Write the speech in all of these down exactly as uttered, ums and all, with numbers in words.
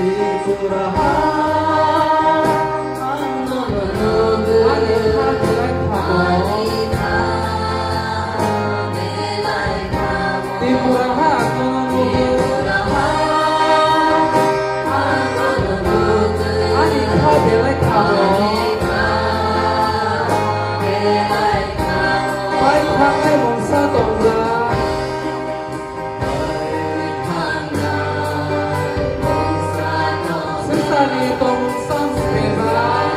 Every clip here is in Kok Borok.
Ani kha belai khabo. Tripura ha ang nono nugo. Ani kha belai khabo. Pai thangnai mungsa tongjak. Swngcharni tongmung samung bebak.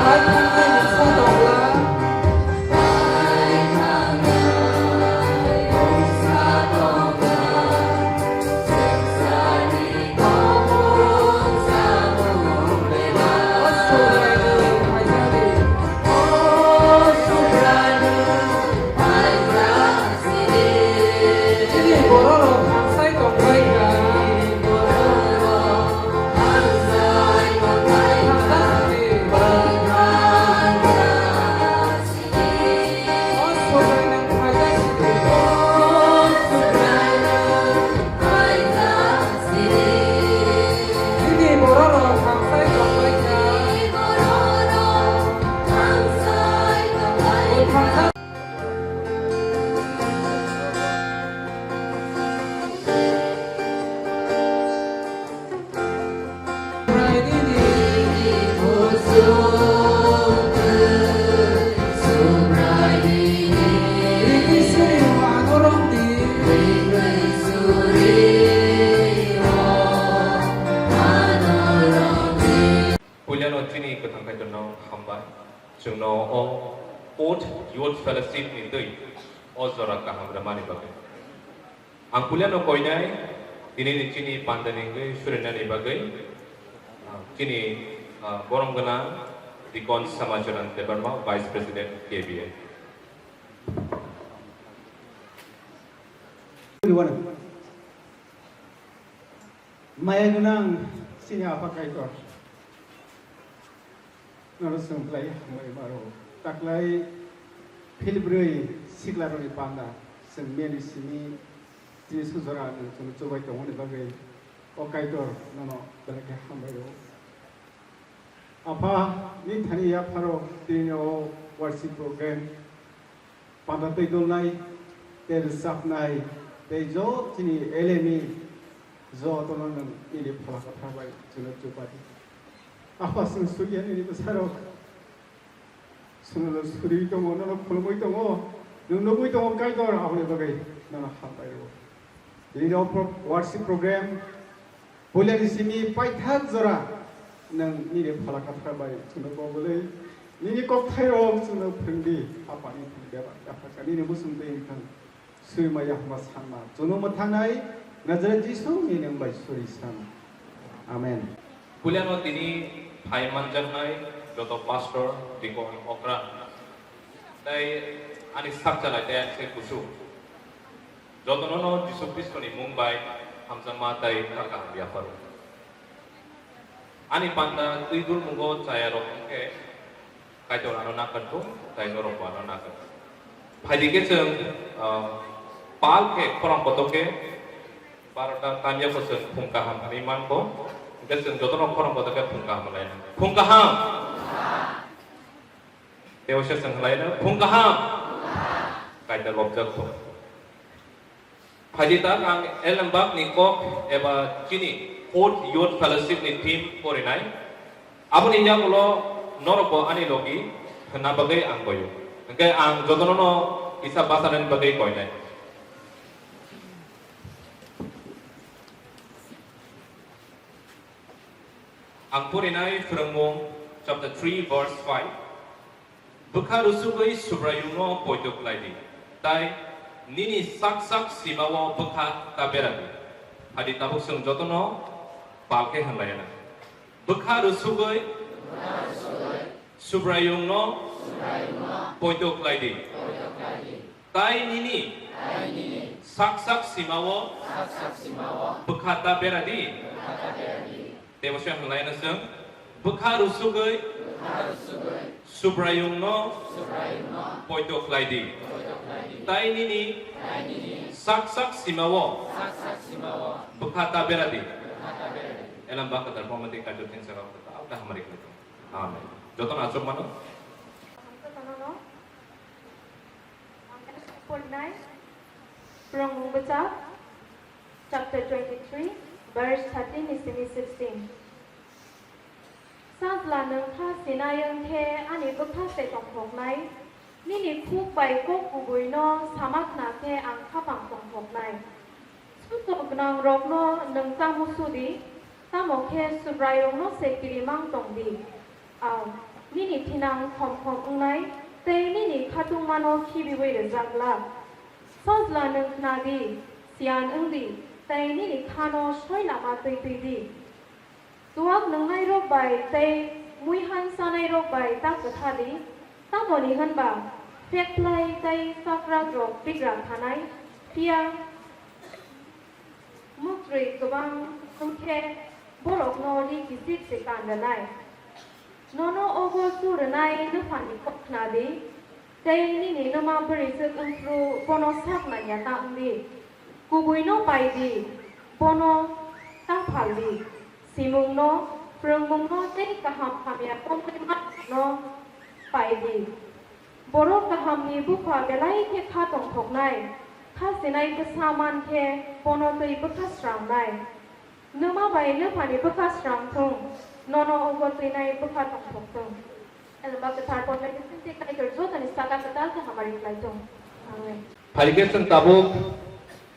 Pai thangnai mungsa tongla. Puilano chini kwthang Kaitorno hambai, chwngno o Fourth Youth Fellowship ni twi o jora kaham rwmani bagwi. Ang puilano koinai, tinini chini pandani wngwi surinani bagwi, ah, chini, ah, borom gwnang Deacon Samacharan Debbarma, Vice President K B A. Maya gwnang chini Apha Kaitor. Nono chwng belai hambai maro. Taklai philbrwi siklarokni panda chwng meli simi tini sujora nwng chwngno chubai tongmani bagwi o Kaitor nono belai khe hambai rwo. Apha, nini thani yapharo tini o worship program panda twi dolnai, tei rwchapnai, tei jo chini L M E jotono nwng nini Phola Kwthar bai chwngno chubai. Apha, chwng suriya nini bwsarok. Chwngno suriwi tongo, nono khulumwi tongo, nwng nugwi tongo Kaitor, aboni bagwi nono hambai rwo. Tini o pro-, worship program, puilani simi paithak jora nwng nini Phola Kwthar bai chwngno kobulwi, nini kokthairok chwngno phwrwngdi, Aphani thani bebak yaphakha nini muchung twi wngthang. Swima yahma sanma chwngno mwthangnai Nazaret Jisu ni nwng bai suri san. Amen. Puilano tini phai manjaknai joto pastor, deacon, okra, tei ani sak chalai tei ani sai kusu. Jotono no Jisu Khristo ni mung bai hamjakma tei kha kaham yapharo. Ani panda twi dulmungo chaya rok hwnkhe Kaitor ano nakarthung, tei norokbo ano nakarthung. Phaidi khe chwng, ah, pal khe khorang kotor khe barota tamya khe chwng phung kaham hwnwi manbo. Hwnkhe chwng jotono khorang kotor khe phung kaham hwnlaino. Phung kaham! Tei waisa chwng hwnlaino, phung kaham! Kaitor bokjak thung. Phaidi tak ang Elembak ni kok eba chini Fourth Youth Fellowship ni theme porinai. Aboni yagulo norokbo ani logi hwnna bagwi ang koyo. Hwnkhe ang jotono no kisa bachanani bagwi koinai. Ang porinai Phwrwngmung chapter three verse five. Bwkha rwsugwi Subraiyungno poito khlai di, tai nini sak sak simao bwkha ta bera di. Phaidi tabuk chwng jotono pal khe hwnlaiya na. Bwkha rwsugwi Subraiyungno poito khlai di, tai nini sak sak simao bwkha ta bera di. Tei bo se hwnlaino chwng bwkha rwsugwi Subraiyungno poito khlai di. Tai nini sak sak simao bwkha ta bera di. Elam ba kwtal pamati kaitor thengsa rok ta ta hamari khlai tong. Amen. Jotono achuk mano. Ang khe pornai. Phrwngmung bwchak, chapter twenty-three, verse thirteen ni simi sixteen. Sajla nwng kha sinai wng khe ani bwkha se tongthoknai, nini khuk bai kok kubuino sama khna khe ang khaphang tongthoknai. Suku gwnangrokno nwng ta musu di, tamo khe Subraiyungno se kirimang tong di. Ao, nini thinang khom khom wngnai tei nini khatungmano khibiui rwjak glak. Sajla nwng khna di, siyan wng di, tei nini khano soi lama twi twi di. Tuak nwngnairok bai tei muihan chanairok bai ta kwtha di, tamoni hwn ba phekplai tei chakrakrok bigra khanai, phiya mutrwi kwbang wng khe borokno ri kichik se kan rwnai. Nono ogo su rwnai nwphani kok khna di, tei nini nwma bwrwichwk wng phru bono sak nangya ta wng di. Kubuino pai di, bono ta phal di. Simungno, phrwngmungno tei kaham hamya tongwi manno pai di. Borok kahamni bupha belai khe kha tongthoknai, kha sinai bwsa man khe bono twi bwkha srangnai. Nwma bai nwphani bwkha srang thung, nono ogo twinai bwkha tongthok thung. Elba kwthar pornai bisingtwi Kaitor jotoni saka kwtal khe hamari khlai thung. Amen. Phaikhe chwng tabuk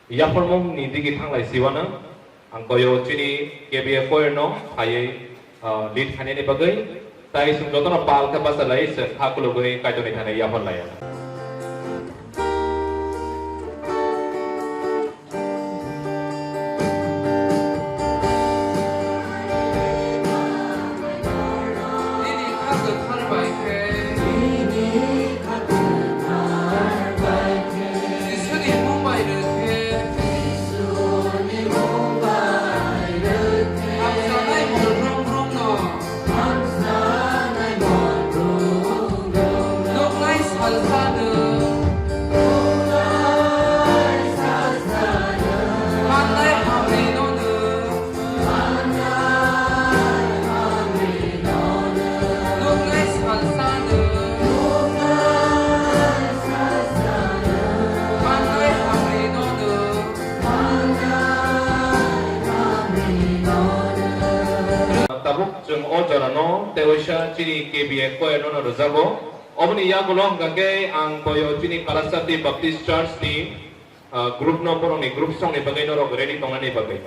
yapharmung ni digi thanglai siwano ang koyo chini K B A choir no phaiwi, ah, lead khainani bagwi. Tai chwng jotono pal khe bachalai chwng kha khulugwi Kaitorni thani yaphar laiya. Nini kha kwthar bai khe. Jisuni mung bai rw khe. Hamjaknai mol brum brum no. Nuknai salsa nwng. Mannai hamri no nwng. Nuknai salsa nwng. Mannai hamri no nwng. Tabuk chwng o jorano tei waisa chini K B A choir no rwjago. Oboni yagulo hwnkha khe ang boyo chini Kalasati Baptist Church ni, ah, group no, borokni group song ni bagwi norok ready tongnani bagwi.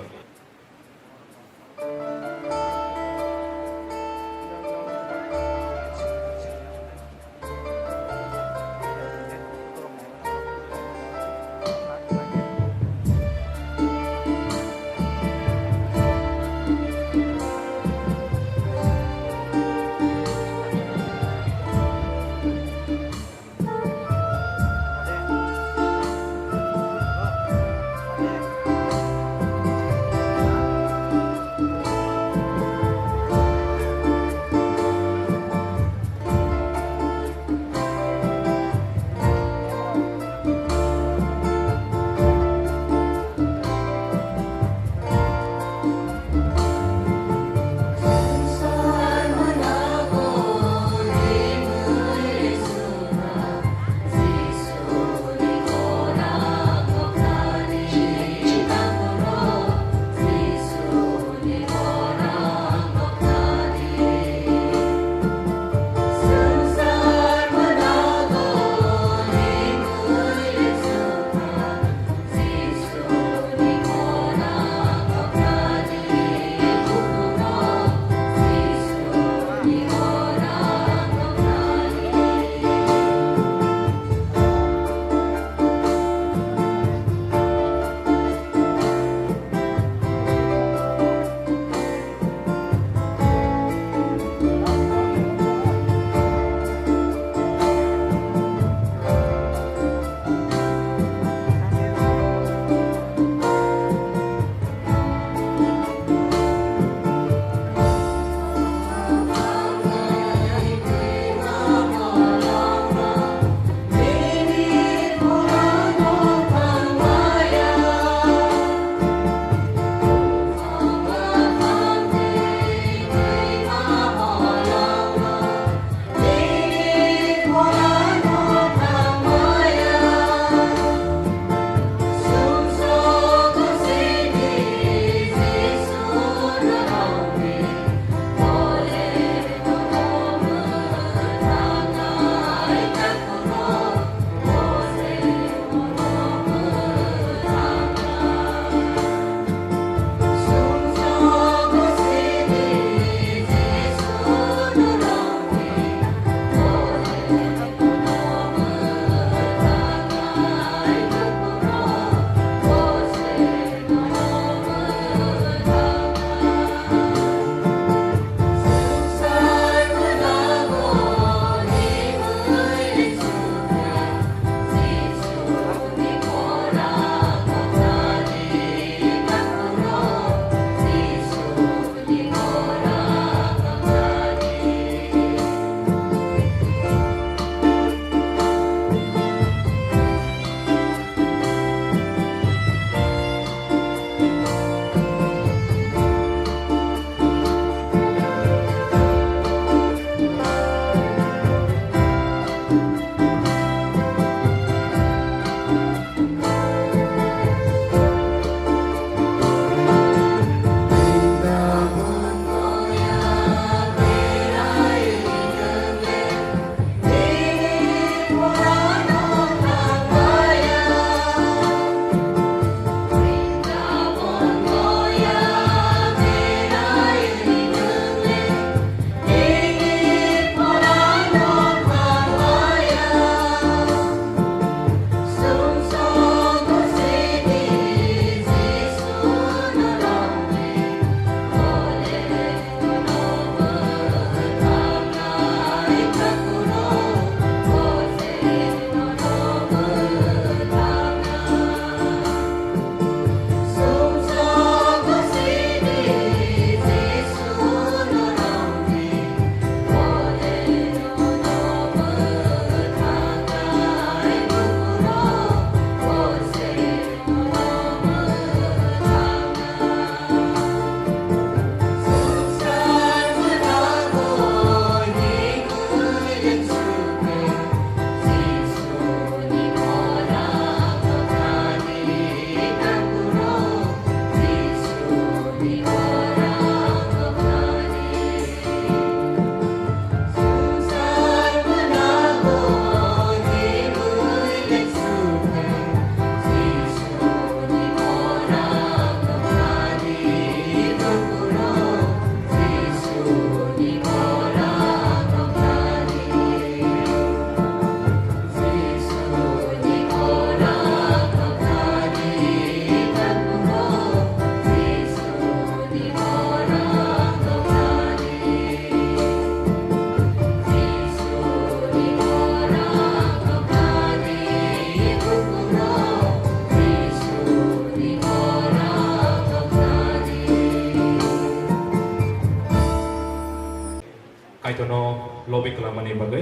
Topic lamani bagwi.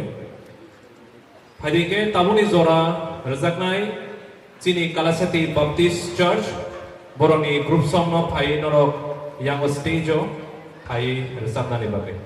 Phaidi khe tabukni jora rwjaknai chini Kalasati Baptist Church borokni group song no phai norok yango stage o phai rwchapnani bagwi.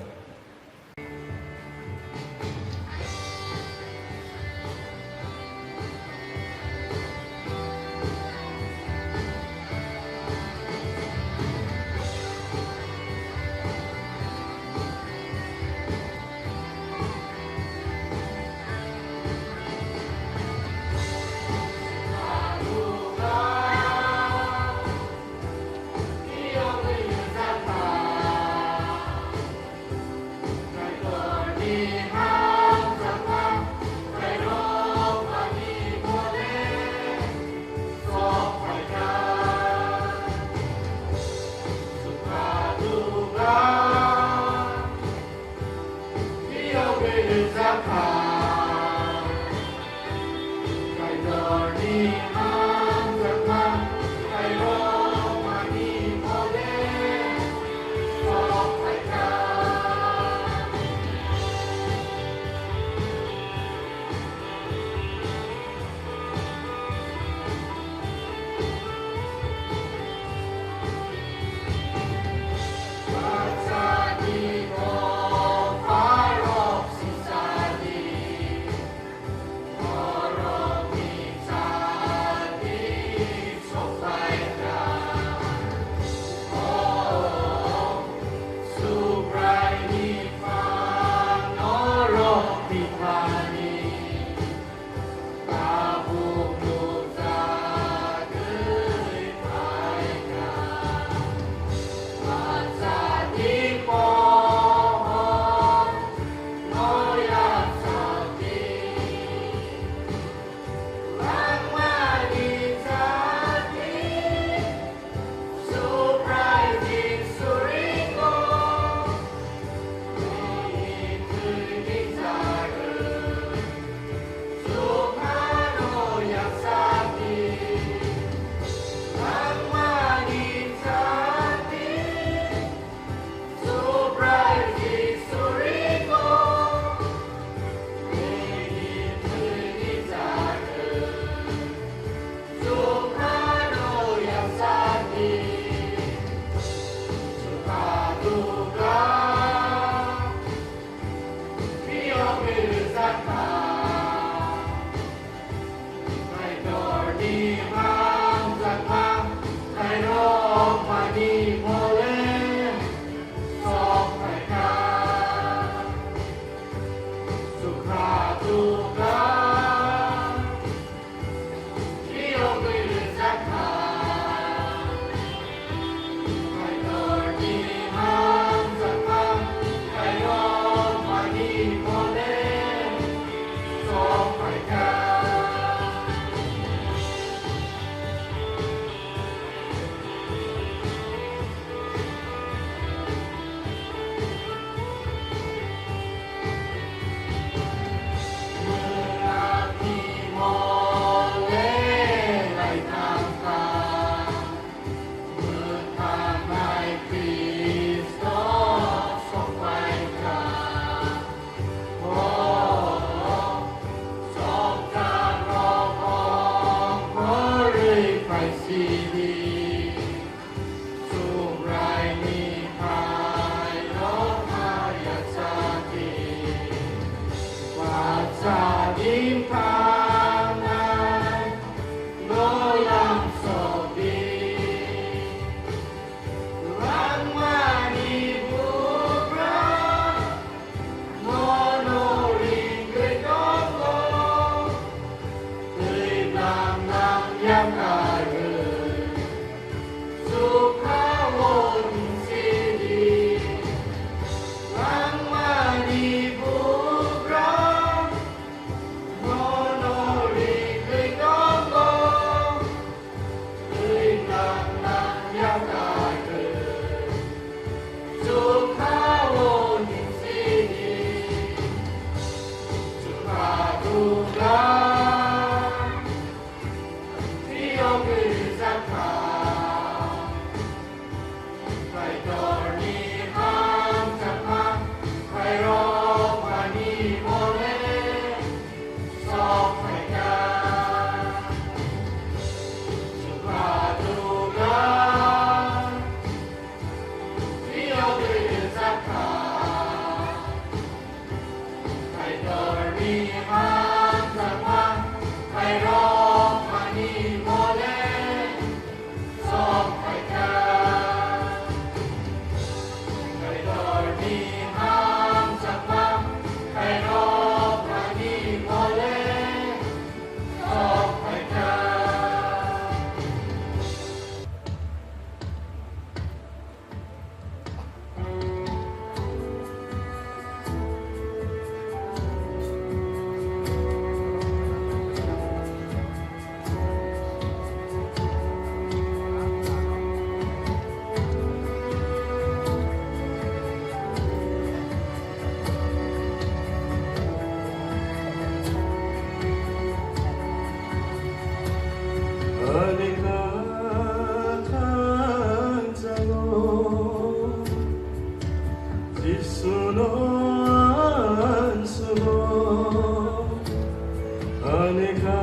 Kha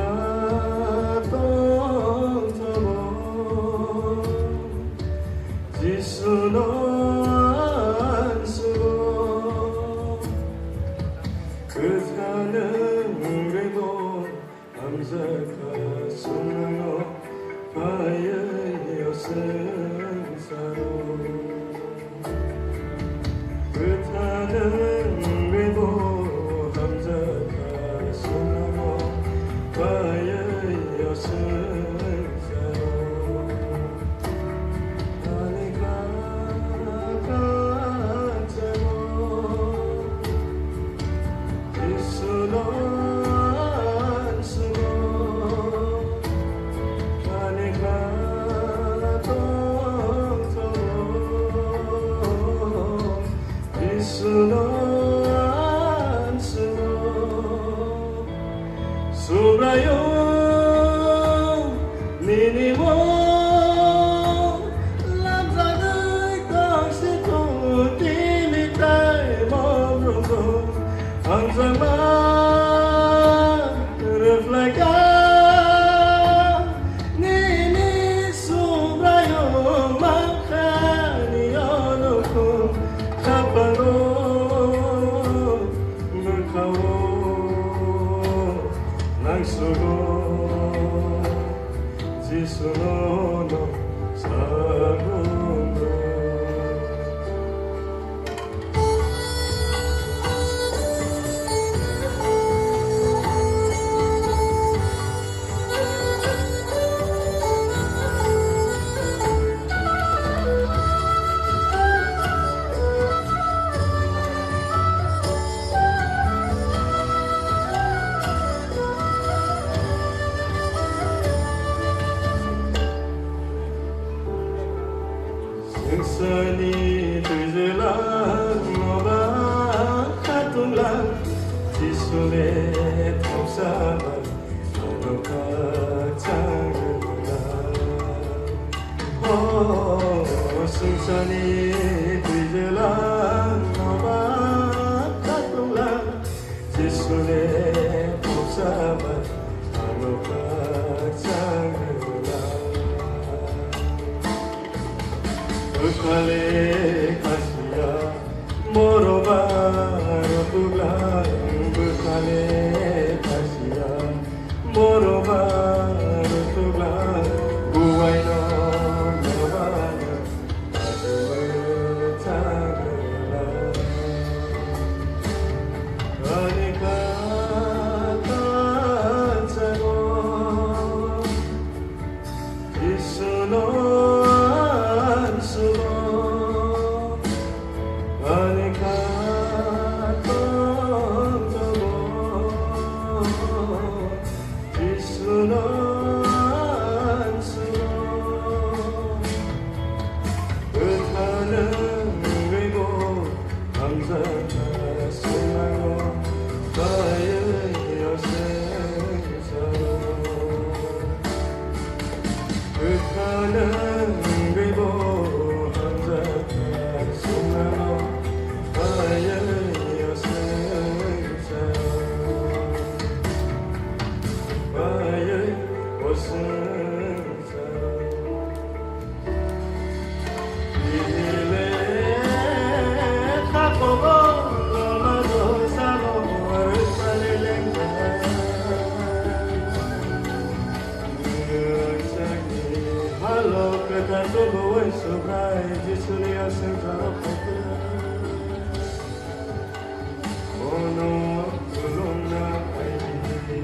tongthabo Jisuno ang sugo, kwthar nwng rwbo hamjakha chwngno phaiwi o swngcharo. Kwthar nwng rwbo hamjakha chwngno phaiwi o swngcharo. Ani kha kha chwngno Jisuno ang sugo, ani kha tongthabo Jisuno ang sugo. Subraiyung, nini mung lamjagwi tongsi thung tini tai mok rwngthung. Hamjakma rwphlaikha nini Subraiyung mankha ni o nukhung khapango bwkhao nang sugo. Jisuno no sagungo. Swngcharni twijlangno ba khatunglang, Jisu le thopsa ba ano khakchang rwlang. O swngcharni twijlangno ba khatunglang, Jisu le thopsa ba ano khakchang rwlang. Bwkha le kha sia, borok ba rwtuglang. Bwkha le kha sia, borok ba rwtuglang. Bubaino nabano Jisuno ang sugo, bwkha nwng rwbo hamjakma chwngno, phaiwi o swngcharo. Bwkha nwng rwbo hamjakma chwngno, phaiwi o swngcharo. Phaiwi o swngcharo. Bihile kha kobo loma dosano rwchapani lengkha. Halo kwthar Probu Uaisuknai Jisuni aswk jora phaikha. Bono khulumna phaidi.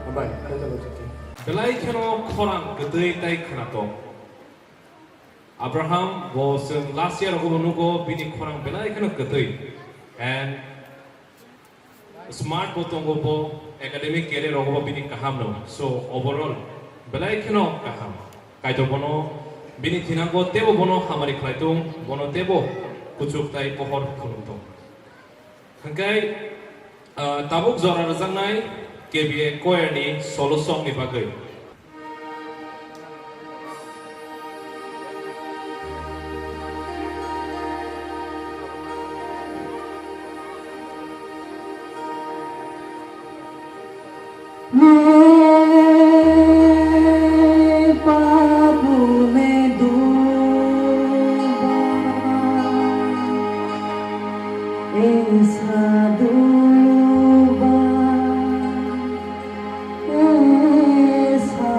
Hambai, hambai. Belai kheno khorang kwtwi tai khwnatok. Abraham bo chwng last year rogo bo nugo, bini khorang belai kheno kwtwi. And smart bo tongo, bo academic career rogo bo bini kaham no. So overall belai kheno kaham. Kaitor bono bini thinango tebo bono hamari khlai tung, bono tebo kuchuk tai pohor phunuk tung. Hwnkhe, ah, tabuk jora rwjaknai K B A choir ni solo song ni bagwi. मैं पाप में डूबा, ऐसा डूबा, ऐसा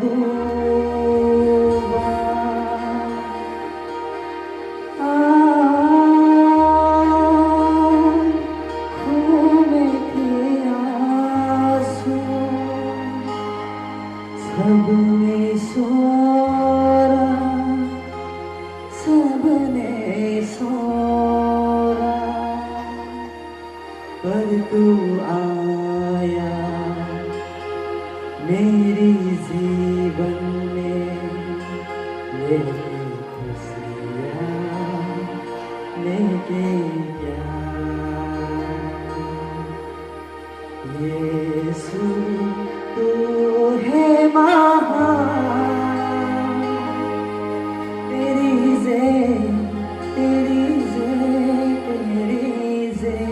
डूबा। आँखों में थे आंसू, सबने सो रहा, सबने सो रहा। पर तू आया मेरी जीवन में, लेके खुशियाँ, लेके प्यार। यीशु, तू है महान, तेरी जय, तेरी जय, तेरी जय।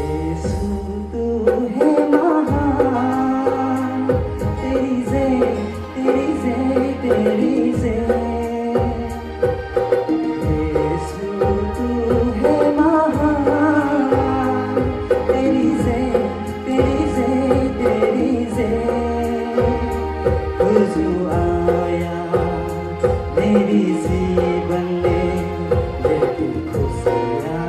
यीशु तू है महान, तेरी जय, तेरी जय, तेरी जय। यीशु तू है महान, तेरी जय, तेरी जय, तेरी जय। तू जो आया मेरी जीवन में, लेके खुशियाँ,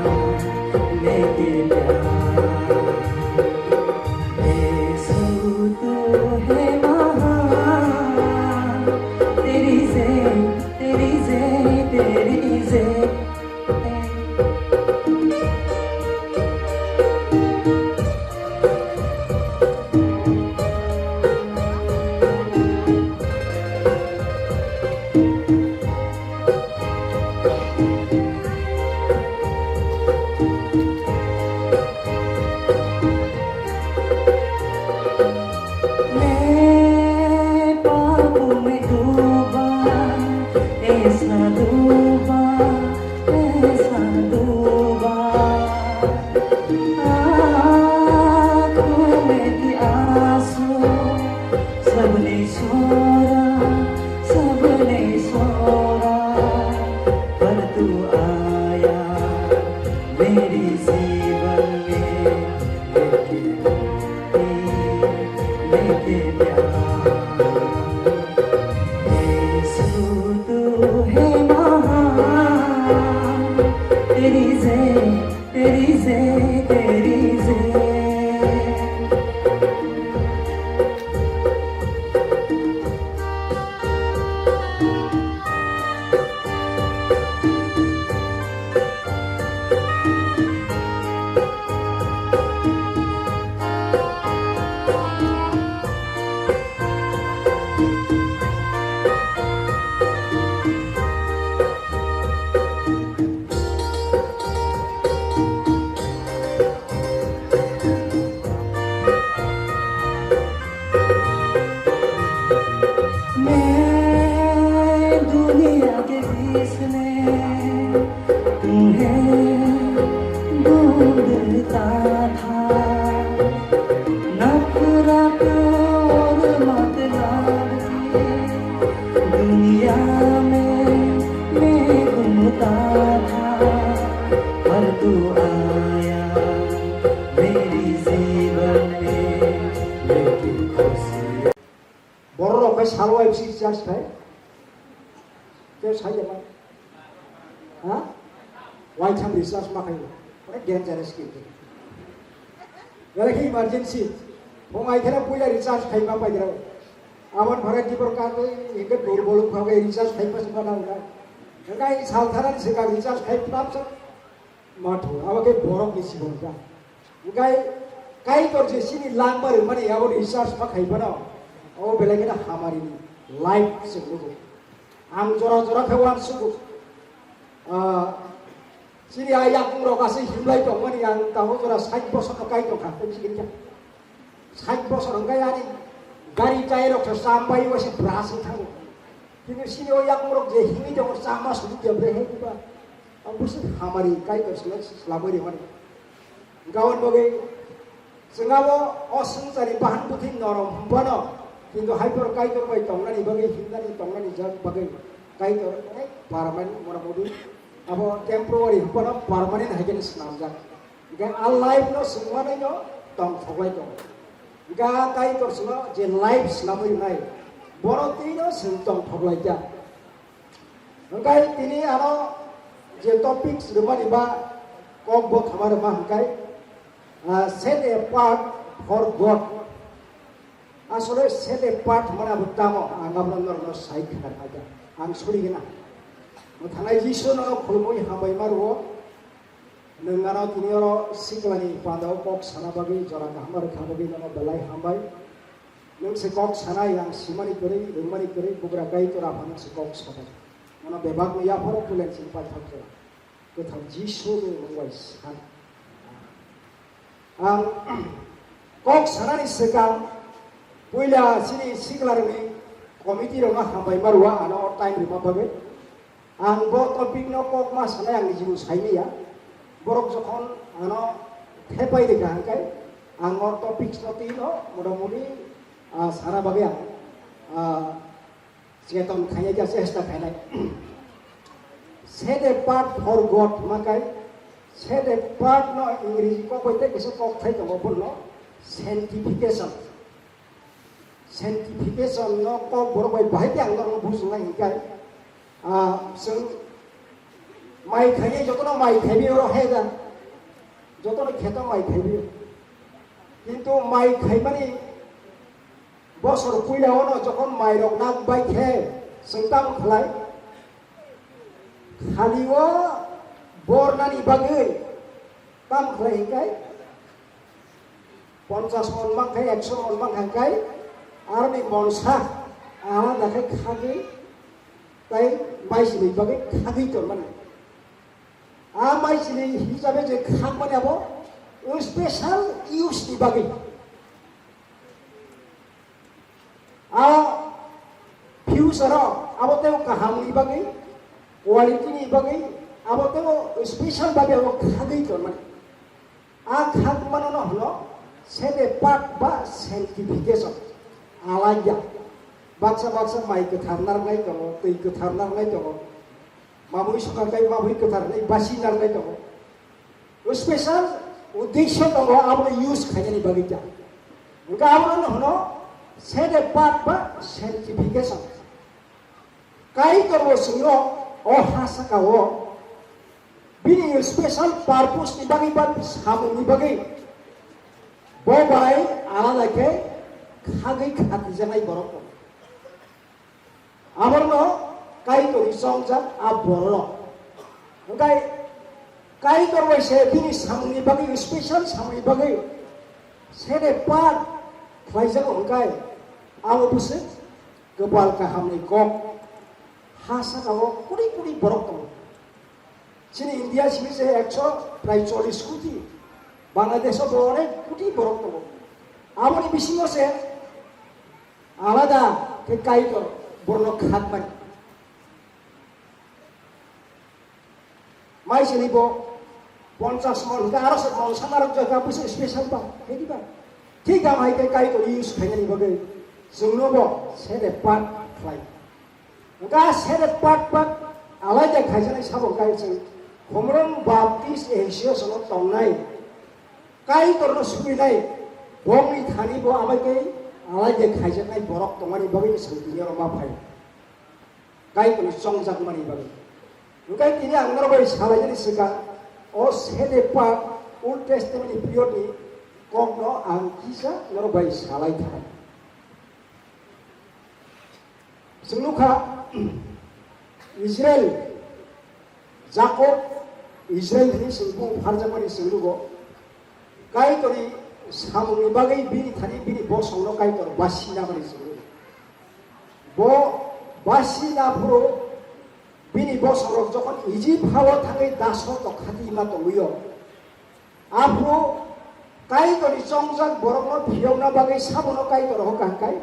लेके प्यार। यीशु तू है महान, तेरी जय, तेरी जय, तेरी जय। मैं पापों में डूबा, ऐसा डूबा, ऐसा डूबा। आँखों में थी आंसू, सबने सो रहा, सबने सो रहा। पर तू आया मेरी जीवन में, लेके लेके प्यार। यीशु तू है महान, तेरी जय, तेरी जय, तेरी जय। मैं दुनिया के बीच में तुम्हें ढूंढता था, नफरत और मतलब की दुनिया में मैं घूमता था, पर तू आया मेरी जीवन में, लेके खुशियाँ। Borok rok bai salo F C recharge khai. Ke sai ya ba? Ha? Wai tham recharge ma khai. Ore dangerous ki. Gare ki emergency. Phone ai khera puila recharge khai ma pai gra. Abon bharat di bor ka ko inge dur boluk kha ke recharge khai pas ma na uda. Ngai sal tharan se ka recharge khai pap sa. Matho, abo khe borok ni sibong ja. Ugai Kaitor je sini langma rwmani abo research ma khai phano. O belai kheno hamari ni life se nugo. Ang jora jora khe uansugo. Ah, chini a yakung rok aswk himlai tongmani ang tabuk jora sait bosor no kai tongkha, tei chini khe sait bosor hwnkhe ani gari tyre rok se chambai uaise brush wng thango. Kintu chini o yakung rok je himwi tongo chama sudi de bre he diba. Ang busi hamari kai tong sila slamwi rimani. Gabon bagwi chwng abo o swngcharni bahan bwthwi norom hwnphano, kintu hai phano Kaitor bai tongnani bagwi, himnani tongnani jak bagwi Kaitor onek permanent mora mudi abo temporary hwnphano permanent hai khe swnamjak. Hwnkhe a life no chwng manwi no tongthoklai tongo. Hwnkhe a Kaitor chwngno je life swnamwi rwnai, bono twi no chwng tongthoklaijak. Hwnkhe tini ano je topics rwmani ba kok bo thama rwma hwnkhe, ah, set apart for God. Asole set apart hwnmani abo tamo? Ang abono norokno sai khna kha. Ang sori gana. Mwthangnai Jisu nono khulumui hambai ma rwo. Nwng ano tini oro siklani pandao kok sana bagwi jora kaham rwkha bagwi nono belai hambai. Nwng se kok sanai, ang simani kwrwi, rwngmani kwrwi, bugra Kaitor Apha nwng se kok sanai. Nono bebakni yapharo puilani simi paithak jora. Kwthang Jisu ni mung bai san. Ang kok sanani swkang puila chini siklarokni committee rokno hambai ma rwo, ano time rwma bagwi. Ang bo topic no kok ma sanai, ang niji bo sai maya. Borok jokhon ano thepai rikha hwnkhe ang o topics no twi no motamoti, ah, sana bagwi ang, ah, cheton khainai khe chesta khainai. Set apart for God hwnma khe set apart no Ingreji kok bai tei kisa kok thai tongo, bono sanctification. Sanctification no kok borok bai bahai khe ang norok bujinai hwnkhe, ah, chwng mai khainai jotono mai khaiwi oro hai da, jotono kheto mai khaiwi. Kintu mai khaimani bosor puila ono jokhon mai rok nak bai khe chwng tamo khlai? Khali o bornani bagwi tamo khlai hwnkhe? Ponchas mon mankha, ekso mon mankha hwnkhe aroni monsa alada khe khagwi tei maisini bagwi khagwi tongmani. A maisini hisabe je khakmani abo special use ni bagwi. A future o abo tei kahamni bagwi, quality ni bagwi abo tei special bagwi abo khagwi tongmani. A khakmano no hwno set apart ba sanctification. Alaiya baksa baksa mai kwthar narwknai tongo, twi kwthar narwknai tongo, mamui swkang tei mamui kwthar hinwi basi narwknai tongo. Special uddesho tongo, abono use khainani bagwi ta. Hwnkhe abono hwno set apart ba sanctification. Kaitor bo chwngno o ha saka o bini special purpose ni bagwi ba samung ni bagwi bo bai alada khe khagwi khatijaknai borok tongo. Abono Kaitorni chongjak a bororok. Hwnkhe Kaitor bai se bini samungni bagwi, special samungni bagwi set apart khlaijago hwnkhe abo bwswk kwpal kahamni kok. Ha saka o kuri kuri borok tongo. Chini India simi se ekso prai chollish koti, Bangladesh o bo onek koti borok tongo. Aboni bisingo se alada khe Kaitor borokno khakmani. Maisini bo ponchas mon hwnkhe aro se mon sanarok jaka bwswk special ba, khe diba? Thik ang hai khe Kaitor use khainani bagwi chwngno bo set apart khlai. Hwnkhe a set apart ba alai de khaijaknai sabo kai chwng Khumrung Baptist Association o tongnai Kaitorno suinai bongni thani bo amai tei alai de khaijaknai borok tongmani bagwi chwng tini oro ma phai. Kaitorni chongjakmani bagwi. Hwnkhe tini ang norok bai salainani swkang o set apart Old Testament ni period ni kokno ang kisa norok bai salai thai. Chwng nukha, Israel, Jakob, Israel hwnwi chwng bumung pharjakmani chwng nugo. Kaitorni samungni bagwi bini thani bini bosongno Kaitor basi namani chwng nugo. Bo basi naphuru bini bosongrok jokhon Ijip hao thangwi daso tokhatima tongwio, aphuru Kaitorni chongjak borokno phiyokna bagwi sabono Kaitor hoka hwnkhe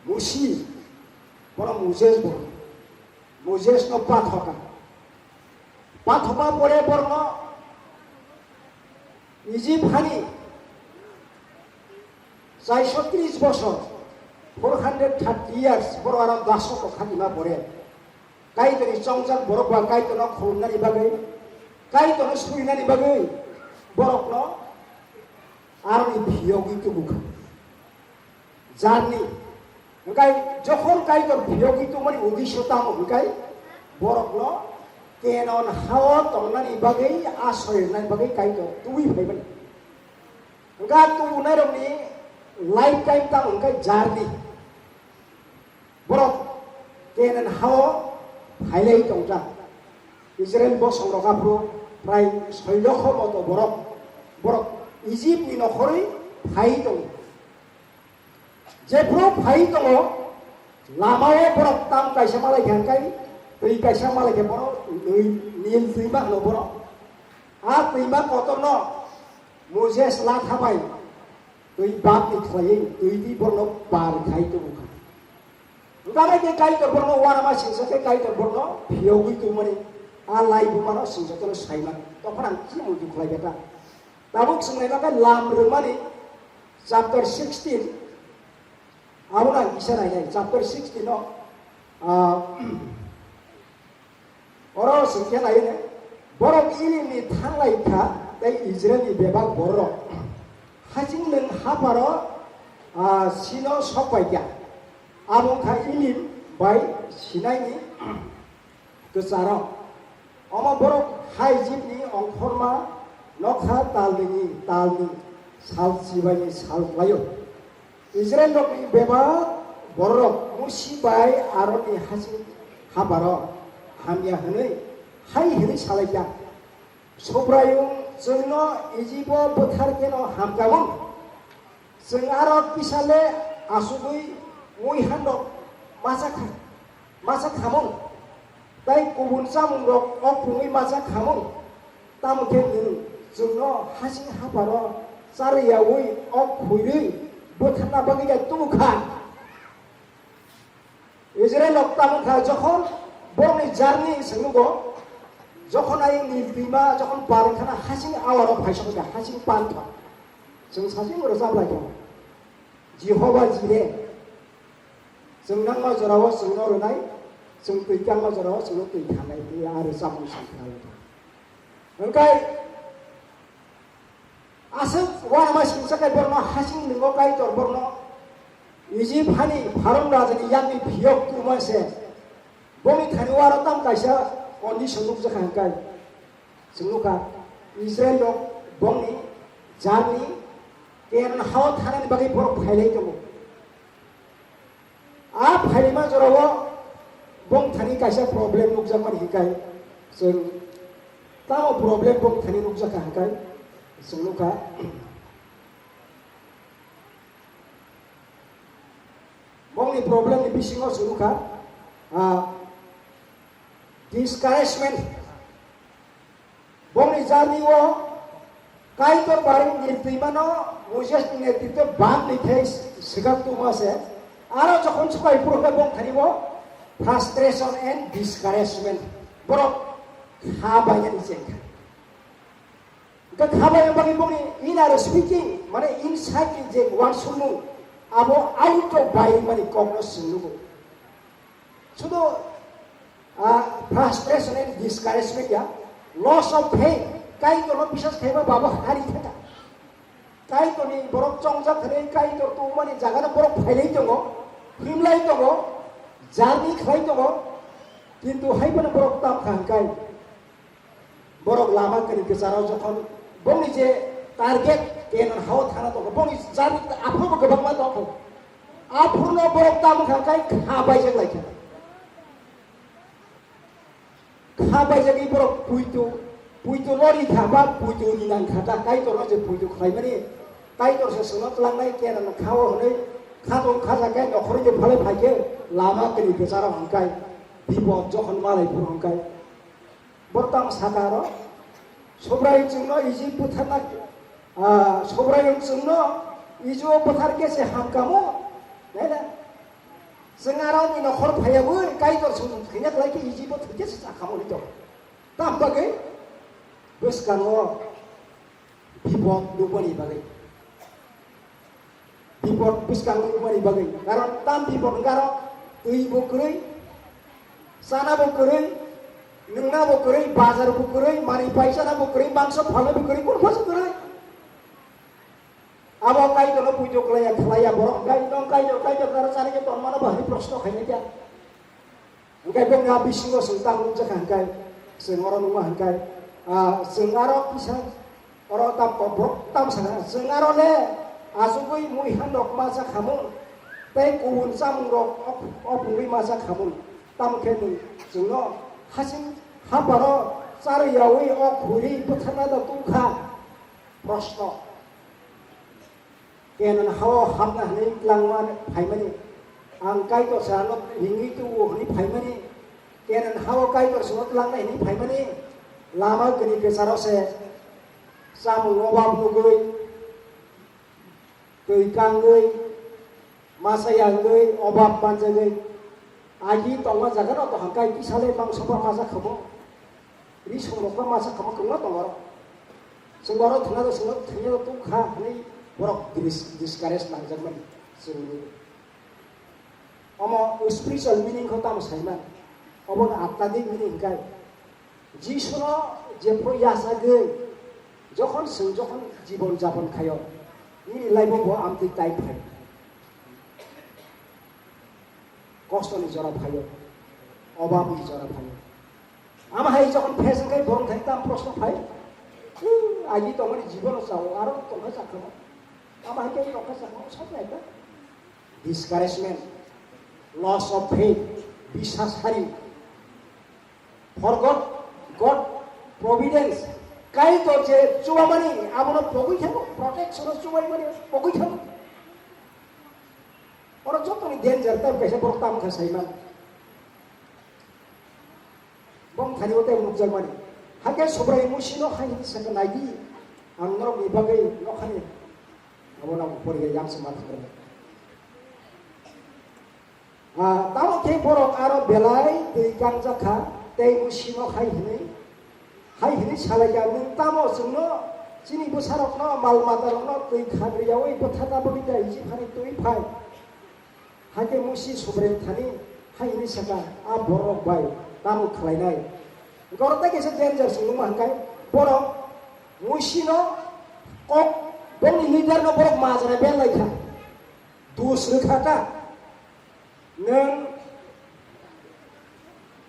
Musi, bono Moses bo, Mosesno pathoka. Pathoka pore borokno Ijip hani chaiso tris bosor, four hundred thirty years, borok aram daso tokhatima pore Kaitorni chongjak borok ba Kaitorno khulumnani bagwi, Kaitorno surinani bagwi borokno aroni phiyogwi tubukha. Jarni. Hwnkhe jokhon Kaitor phiyogwi tubumani uddesyo tamo hwnkhe borokno Kenan hao tongnani bagwi, asoi rwnani bagwi Kaitor tubui phaimani. Hwnkhe tubunairokni lifetime tamo hwnkhe jarni. Borok Kenan hao phailai tongjak. Israel bosongrok aphuru prai soi lokho moto borok, borok Ijipni nokhorwi phai tongo. Jephuru phai tongo, lamao borok tam kaisa malai kha hwnkhe, twi kaisa malai kha borok, twi Nil twima hwno borok. A twima kotorno Moses latha bai twi bapni khlaiwi twi twi borokno par khai tubu kha. Hwnkhe khe Kaitor borokno uanama singsa khe Kaitor borokno phiyogwi tubumani a lai bumano singsa tono saimani. Tokphano ang chini muitu khlai kha ta. Tabuk swngnai bakhe lam rwmani chapter sixteen, abono ang kisa nainai. Chapter sixteen o, ah, oro swngkhe nainai, borok Elimni thanglai kha tei Israilni bebak bororok hasing nwng hapharo, ah, sino sok pai kha. Abo wngkha Elim bai Sinaini kwcharo. Omo borok hai Ijipni ongkhorma nokha talnini talni sal chibaini sal khlaio. Israilrokni bebak bororok Musi bai Aronni hasing hapharo hamya hwnwi hai hwnwi salaikha, Subraiyung chwngno Ijibo bwthar kheno hamkamung. Chwng aro kisa le asugwi mui handok macha kha-, macha khamung, tei kubun chamungrok ok phungwi macha khamung. Tamo khe nwng chwngno hasing hapharo charwi yaui ok khuiwi bwtharna bagwi ya tubu kha. Israilrok tamo kha, jokhon borokni jarni swngnogo, jokhon ayang Nil twima jokhon par wngkhana hasing awarok phaisok kha, hasing pantha. Chwng sasing rwchap lai kha, Jehovah Jireh. Chwng nangma jorao chwngno rwnai, chwng twi kangma jorao chwngno twi khanai, tei a rwchapmung sankha lai kha. Hwnkhe aswk uanama singsa khe borokno hasing nwngo Kaitor borokno Ijip hani Pharao rajani yakni phiyok tubuma se. Boni thani o aro tam kaisa condition nukjakha hwnkhe chwng nukha Israilrok bongni jarni Kenan hao thanani bagwi borok phailai tongo. A phaima jorao bongthani kaisa problem nukjakmani hikai chwng tamo problem bongthani nukjakha hikai chwng nukha. Bongni problem ni bisingo chwng nukha, ah, discouragement. Bongni jarni o Kaitor barung ni twimano Moses ni netritwe bam ni thai swkak tuma se. Aro jokhon sukai phuru khe bongthani bo frustration and discouragement. Borok kha bainani chengkha. Hwnkhe kha baina bagwi bongni inner speaking, mane inside ni je uansukmung, abo out of bai mani kokno swng nugo. Sudo, ah, frustration and discouragement ya, loss of faith, Kaitorno biswas khaiba babo hari thaka. Kaitorni borok chongjak hwnwi Kaitor tongmani jagano borok phailai tongo, himlai tongo, jarni khlai tongo, kintu hai phano borok tam kha hwnkhe borok lama kani kwcharo jokhon bongni je target Kenan hao thana tongo, bongni jarni aphuru bo kwbangma tongo. Aphuru no borok tam kha kai kha baijak lai kha. Kha baijagwi borok puitu, puitu lori kha ba puitu ni nang kha ta Kaitor no je puitu khlaimani. Kaitor se sono tlangnai Kenan hao hwnwi Khatong khajakhe nokhorni phalwi phaikhe lama kwrwi kwcharo hwnkhai, bipod jokhon malai phuru hwnkhai. Borok tamo saka aro, Subrai chwngno Ijip butharna, ah, Subrai chwngno Ijibo butharkhe se hamkamo, naina? Chwng aroni nokhor phaiyawi Kaitor chwng thwina khlaikhe Ijibo thwikhe se chakamo hwnwi tongo. Tam bagwi bwskango bipod nukmani bagwi. Bipod bwskango nukmani bagwi. Karon tam bipod wngkha aro twi bo kwrwi, chana bo kwrwi, nwngna bo kwrwi, bazar bo kwrwi, manwi pai chana bo kwrwi, mangso phalna bo kwrwi, kunu phaisa kwrwi. Abo Kaitorno puijo kwlaiya, khlaiya borok, Kaitor, Kaitor, Kaitor, naro chana khe tonmano bo hai proshno khainai kya? Hwnkhe bongni a bisingo chwng tamo nukjakha hwnkhe, chwng oro nukma hwnkhe, ah, chwng aro kisa oro tam kok borok tamo sakha, chwng aro le achugwi muihanrok ma chakhamung tei kubun chamungrok op-, opungwi ma chakhamung. Tamo khe nwng chwngno hasing haparo charwi yaui o khuri bwtharna da tubukha? Proshno. Kenan hao hapna hwnwi tlangma phaimani, ang Kaitor se ano ringwi tubu hwnwi phaimani, Kenan hao Kaitor se no tlangnai hwnwi phaimani, lama kwrwi kwcharo se chamung obab nugwi, twi kangwi, masa yangwi, obab manjagwi, agi tongma jaga no to hangkai kisa le mangso ba masa khamo. Ri song rok ba masa khamo kwbangma tongo oro. Chwng oro thwngna do, chwng oro thwngya do tong kha hwnwi borok dis-, discourage nangjakmani chwngni. Omo spiritual meaning kho tamo saiman. Obo no atmadik meaning hwnkhe Jisuno jephru yachagwi jokhon chwng jokhon jibon japon khaio, nini life-o bo amtwi time phai. Kostoni jora phaio, obabni jora phaio. Ama hai jokhon phes wngkhe borok thani tam proshno phai. Hmm, agi tongmani jibono chao, aro tongkha chakha. Ama hai khe tongkha chakha, sob naikha. Discouragement, loss of faith, biswas hari. Forgot God providence. Kaitor je chubamani abono pogwi thango, protection o chubaimani pogwi thango. Oro jotoni danger type kaisa borok tamo kha saiman. Bong thani o tei nukjakmani. Hakhe Subrai Musino hai hwnwi sakha, "Naidi, ang norokni bagwi nokhani abo nang poriya yang se ma thangkhe." Ah, tamo khe borok aro belai twi kangjak kha, tei Musino hai hwnwi, hai hwnwi salaikha, "Nwng tamo chwngno, chini bwsarokno, mal matarokno twi khagri yaui bwtharna bagwi da Ijip hani twi phai?" Hakhe Musi Subraiyung thani hai hwnwi sakha, "A bororok bai tamo khlainai?" Borok tei kaisa danger se nukma hwnkhai, borok Musino kok, bongni leader no borok majra bel lai kha, dus rwkha ta. Nwng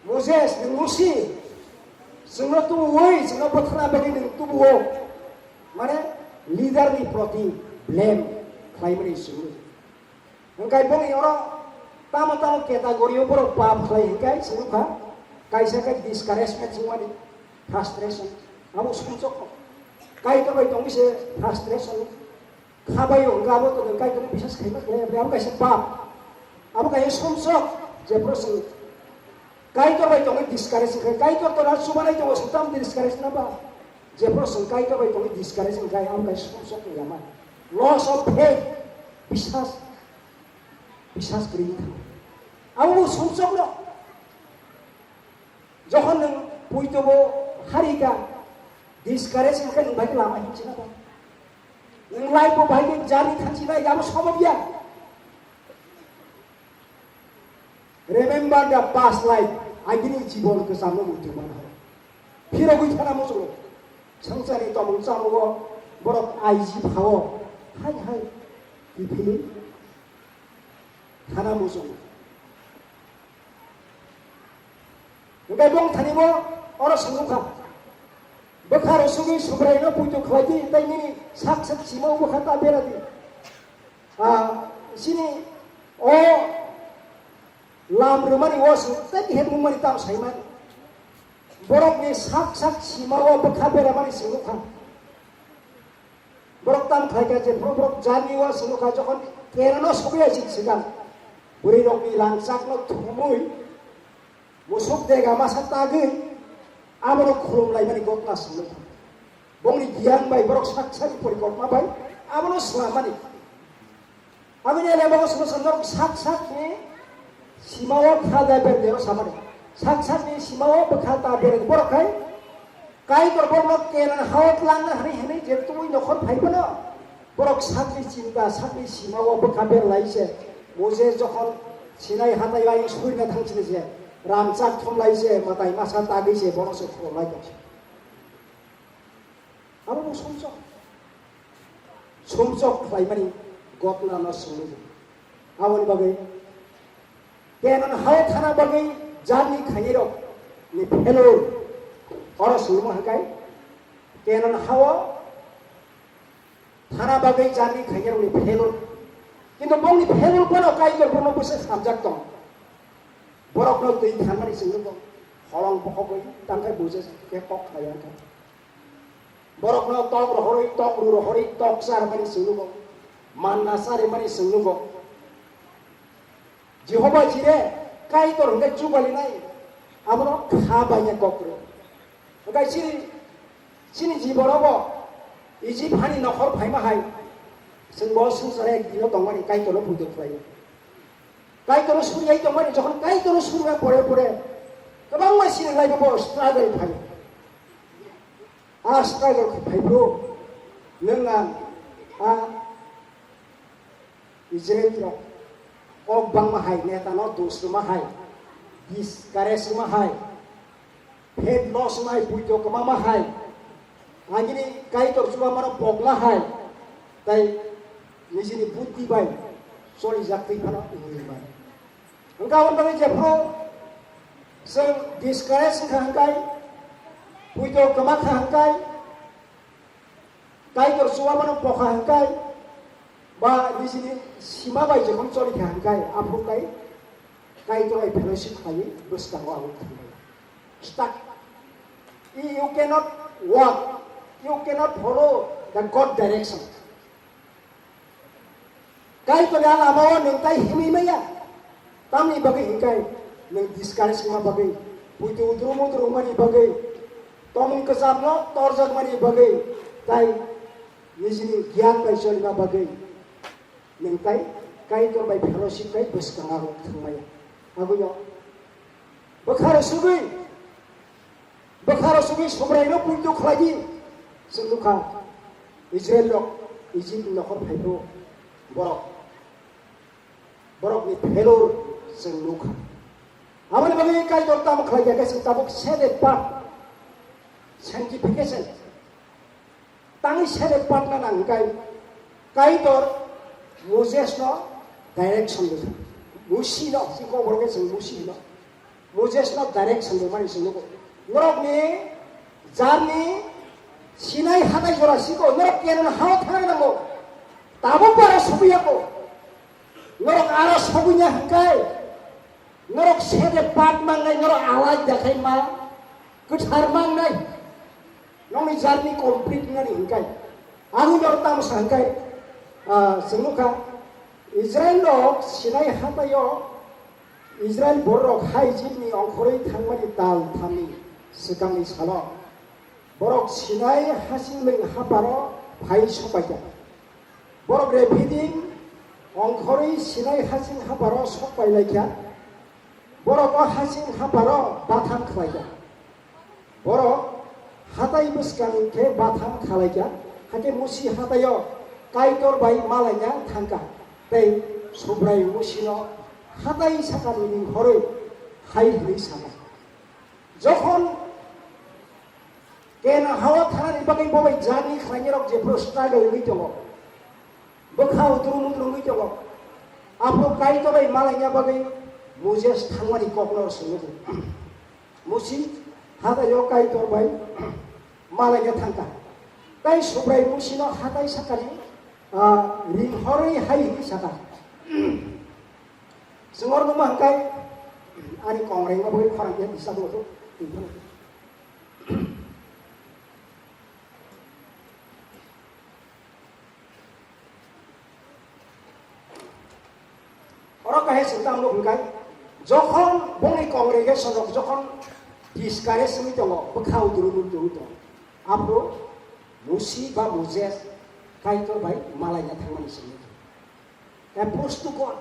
Moses, nwng Musi, chwngno tubuwi, chwngno bwtharna bagwi nwng tubuo, mane leader ni proti blame khlaimani chwngno. Hwnkhe bongni oro tamo tamo category o borok pap khlai hwnkhe se nukha, kaisa khe discouragement swngmani, frustration, abo sumsok. Kaitor bai tongwi se frustration khabaio hwnkhe abo to Kaitorno biswas khaima khlai, abo kaisa pap, abo kaisa sumsok, jephru se Kaitor bai tongwi discourage wngkha, Kaitor to na chubanai tongo, se tamo discourage na ba? Jephru chwng Kaitor bai tongwi discourage wngkha, abo kaisa sumsok ni lama. Loss of faith, biswas, biswas kwrwi wngkha. Abo bo sumsok no. Jokhon nwng puitobo harika, discourage wngkha, nwng bai lama hinchina ba? Nwng life bo bai khe journey thanchina, abo sobo ya. Remember the past life, agini jibon kwchamno muitu manha. Phirogwi thana muchungo. Swngcharni tomung chamungo borok aiji phao. Hai hai. Kiphilwi thana muchungo. Hwnkhe bong thani bo oro swngwkha. Bwkha rwsugwi Subraino puitu khlai di, tei nini sak sak sima o bwkha ta bera di. Ah, chini o lam rwmani o swng tei khe nukmani tamo saimani. Borokni sak sak sima o bwkha beramani swngwkha. Borok tamo khlai kha je borok, borok journey o swngwkha, jokhon Kenano sogwi aising swkang. Bwrwi rokni rangchakno thumwi musuk dega masa tagwi abono khulum laimani gotna swngwi thang. Bongni giyan bai borok sak sakni porikopma bai abono swlamani. Aboni ele bogo sono sandok sak sakni simao kha da ber dero samani. Sak sakni simao bwkha ta ber borok khai Kaitor borokno Kenan hao tlangna hwnwi hwnwi je tubui nokhor phai phano, borok sakni chinta, sakni simao bwkha berlai se. Moses jokhon Sinai hatai ayung surina thang sini se, ramchak thumlai se, matai masa tagwi se, bono se khulumlai tong se. Abo bo sumsok. Sumsok khlaimani gotna no swngwi. Aboni bagwi Kenan hao thana bagwi journey khainai rok ni failure. Oro swngma hwnkhe Kenan hao thana bagwi journey khainai rok ni failure. Kintu bongni failure phano Kaitor bono bwswk samjak tong. Borokno twi thanmani swngwi bo holong bokhogwi tangkhai Moses khe kok khlai ya kha. Borokno tok rohorwi, tok ru rohorwi, tok charmani swngnugo, manna charimani swngnugo. Jehovah Jireh, Kaitor hwnkhe chubalinai, abono kha baina kok rw. Hwnkhe chini, chini jibonobo Ijip hani nokhor phaima hai, chwng bo swngchar ek dino tongmani Kaitorno puitu khlaio. Kaitorno suriai tongmani, jokhon Kaitorno surina pore pore, kwbangma chini life-o bo struggle phaio. A struggle khe phai bro, nwng ang a Israel rok kok bangma hai, neta no dos rwma hai, discourage rwma hai, faith loss rwma hai, buido kwmama hai, agini Kaitor chuba mano pokla hai, tai nijini buddhi bai choli jak twi phano wngwi bai. Hwnkha aboni bagwi jephru chwng discourage wngkha hwnkhe, puito kwma kha hwnkhe, Kaitor chubaphano pokha hwnkhe, ba nijini sima bai jephru choli kha hwnkhe, aphuru khe Kaitor bai fellowship khlaiwi bwskango ang thangbai. Stuck. You cannot walk, you cannot follow the God direction. Kaitorni a lamao nwng tai himwi maya. Tamni bagwi hwnkhe nwng discourage wngma bagwi, puitu udrum udrum wngmani bagwi, tomung kwcharno torjakmani bagwi, tai nijini giyan bai cholima bagwi nwng tai Kaitor bai fellowship bai bwskango thangmaya. Aguyo bwkharo sugwi Bwkharo sugwi Subraino puitu khlai di. Chwng nukha Israel rok Egypt ni nokhor phaiphru borok, borok ni failure chwng nukha. Aboni bagwi Kaitor tamo khlai kha khe chwng tabuk set apart, sanctification. Tangwi sere patna nang kai Kaitor Moses no direction rwkha. Musi no, si kok borok khe chwng Musi hino. Moses no direction rwmani chwng nugo. Norok ni journey Sinai hatai jora siko, norok Kenan hao thang nango. Tabuk bara sugwi yako. Norok aro sugwi nya hwnkhe. Norok sede pat mangnai, norok alai dakhai ma kwthar mangnai. Nokni journey complete wngnani hwnkai. Ang norok tamo sa hwnkai, ah, chwng nukha, Israel rok Sinai hatai-o Israel bororok hai Egyptni ongkhorwi thangmani tal thamni swkangni salo. Borok Sinai hasing lwng haparo phai sokpaikha. Borok Rephidim ongkhorwi Sinai hasing haparo sokpailaikha. Borok o hasing haparo batham khlaikha. Borok hatai bwskang khe batham khalaikha. Hakhe Musi hataio Kaitor bai malaina thangkha. Tei Subrai Musino hatai sakani ring horwi hai hwnwi sakha. Jokhon Kenan hao thanani bagwi bo bai journey khlainai rok jephru struggle wngwi tongo, bwkha utrum utrum wngwi tongo, aphuru Kaitor bai malaina bagwi Moses thangmani kokno swngwi tongo. Musi hataio Kaitor bai malaina thangkha. Tai Subrai Musino hatai sakani, ah, ring horwi hai hwnwi sakha. Chwng oro nukma hwnkhai ani kongrengma bagwi khorang khe bisa tongthok twi phano. Sengkang nuk hingkai, jokhon bongni congregation rok jokhon discourage wngwi tongo, bwkha uturu uturu tongo, aphuru Musi ba Moses Kaitor bai malaina thangmani simi. Approach to God.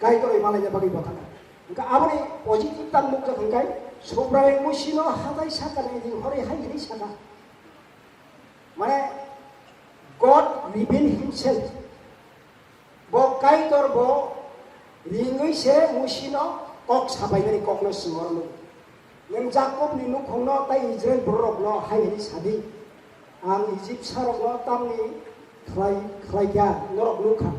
Kaitor bai malaina bagwi bo thangkha. Hingkha aboni positive tang mukjak hingkai, Subraiyung Musino hatai sakani ring hori hai hini saka. Mane, God reveal himself. Bo Kaitor bo ringwi se Musino kok sabaimani kokno swngorno. Nwng Jakobni nukhungno tai Israil bororokno hai hwnwi sadi, "Ang Ijipsarokno tamni khlai, khlaikha, norok nukha.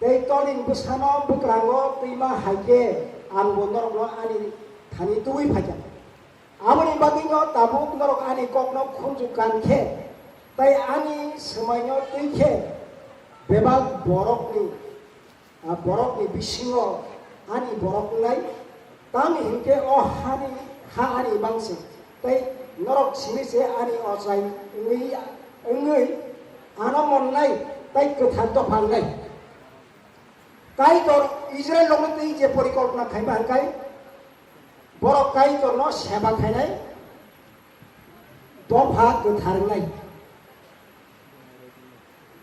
Tei tolni bwsano bwkrango twima hai khe ang bo norokno ani thani tubui phaikha." Aboni bagwino tabuk norok ani kokno khunju kan khe, tei ani swmaino twi khe, bebak borokni, a, borokni bisingo ani borok wngnai, tamni hinkhe o hani ha ani bangse, tei norok simi se ani ochai wngwi, wngwi ano monnai tei kwthar dopha wngnai. Kaitor Israilrokno twi je porikolpona khaima hwnkhai, borok Kaitorno seba khainai, dopha kwthar wngnai.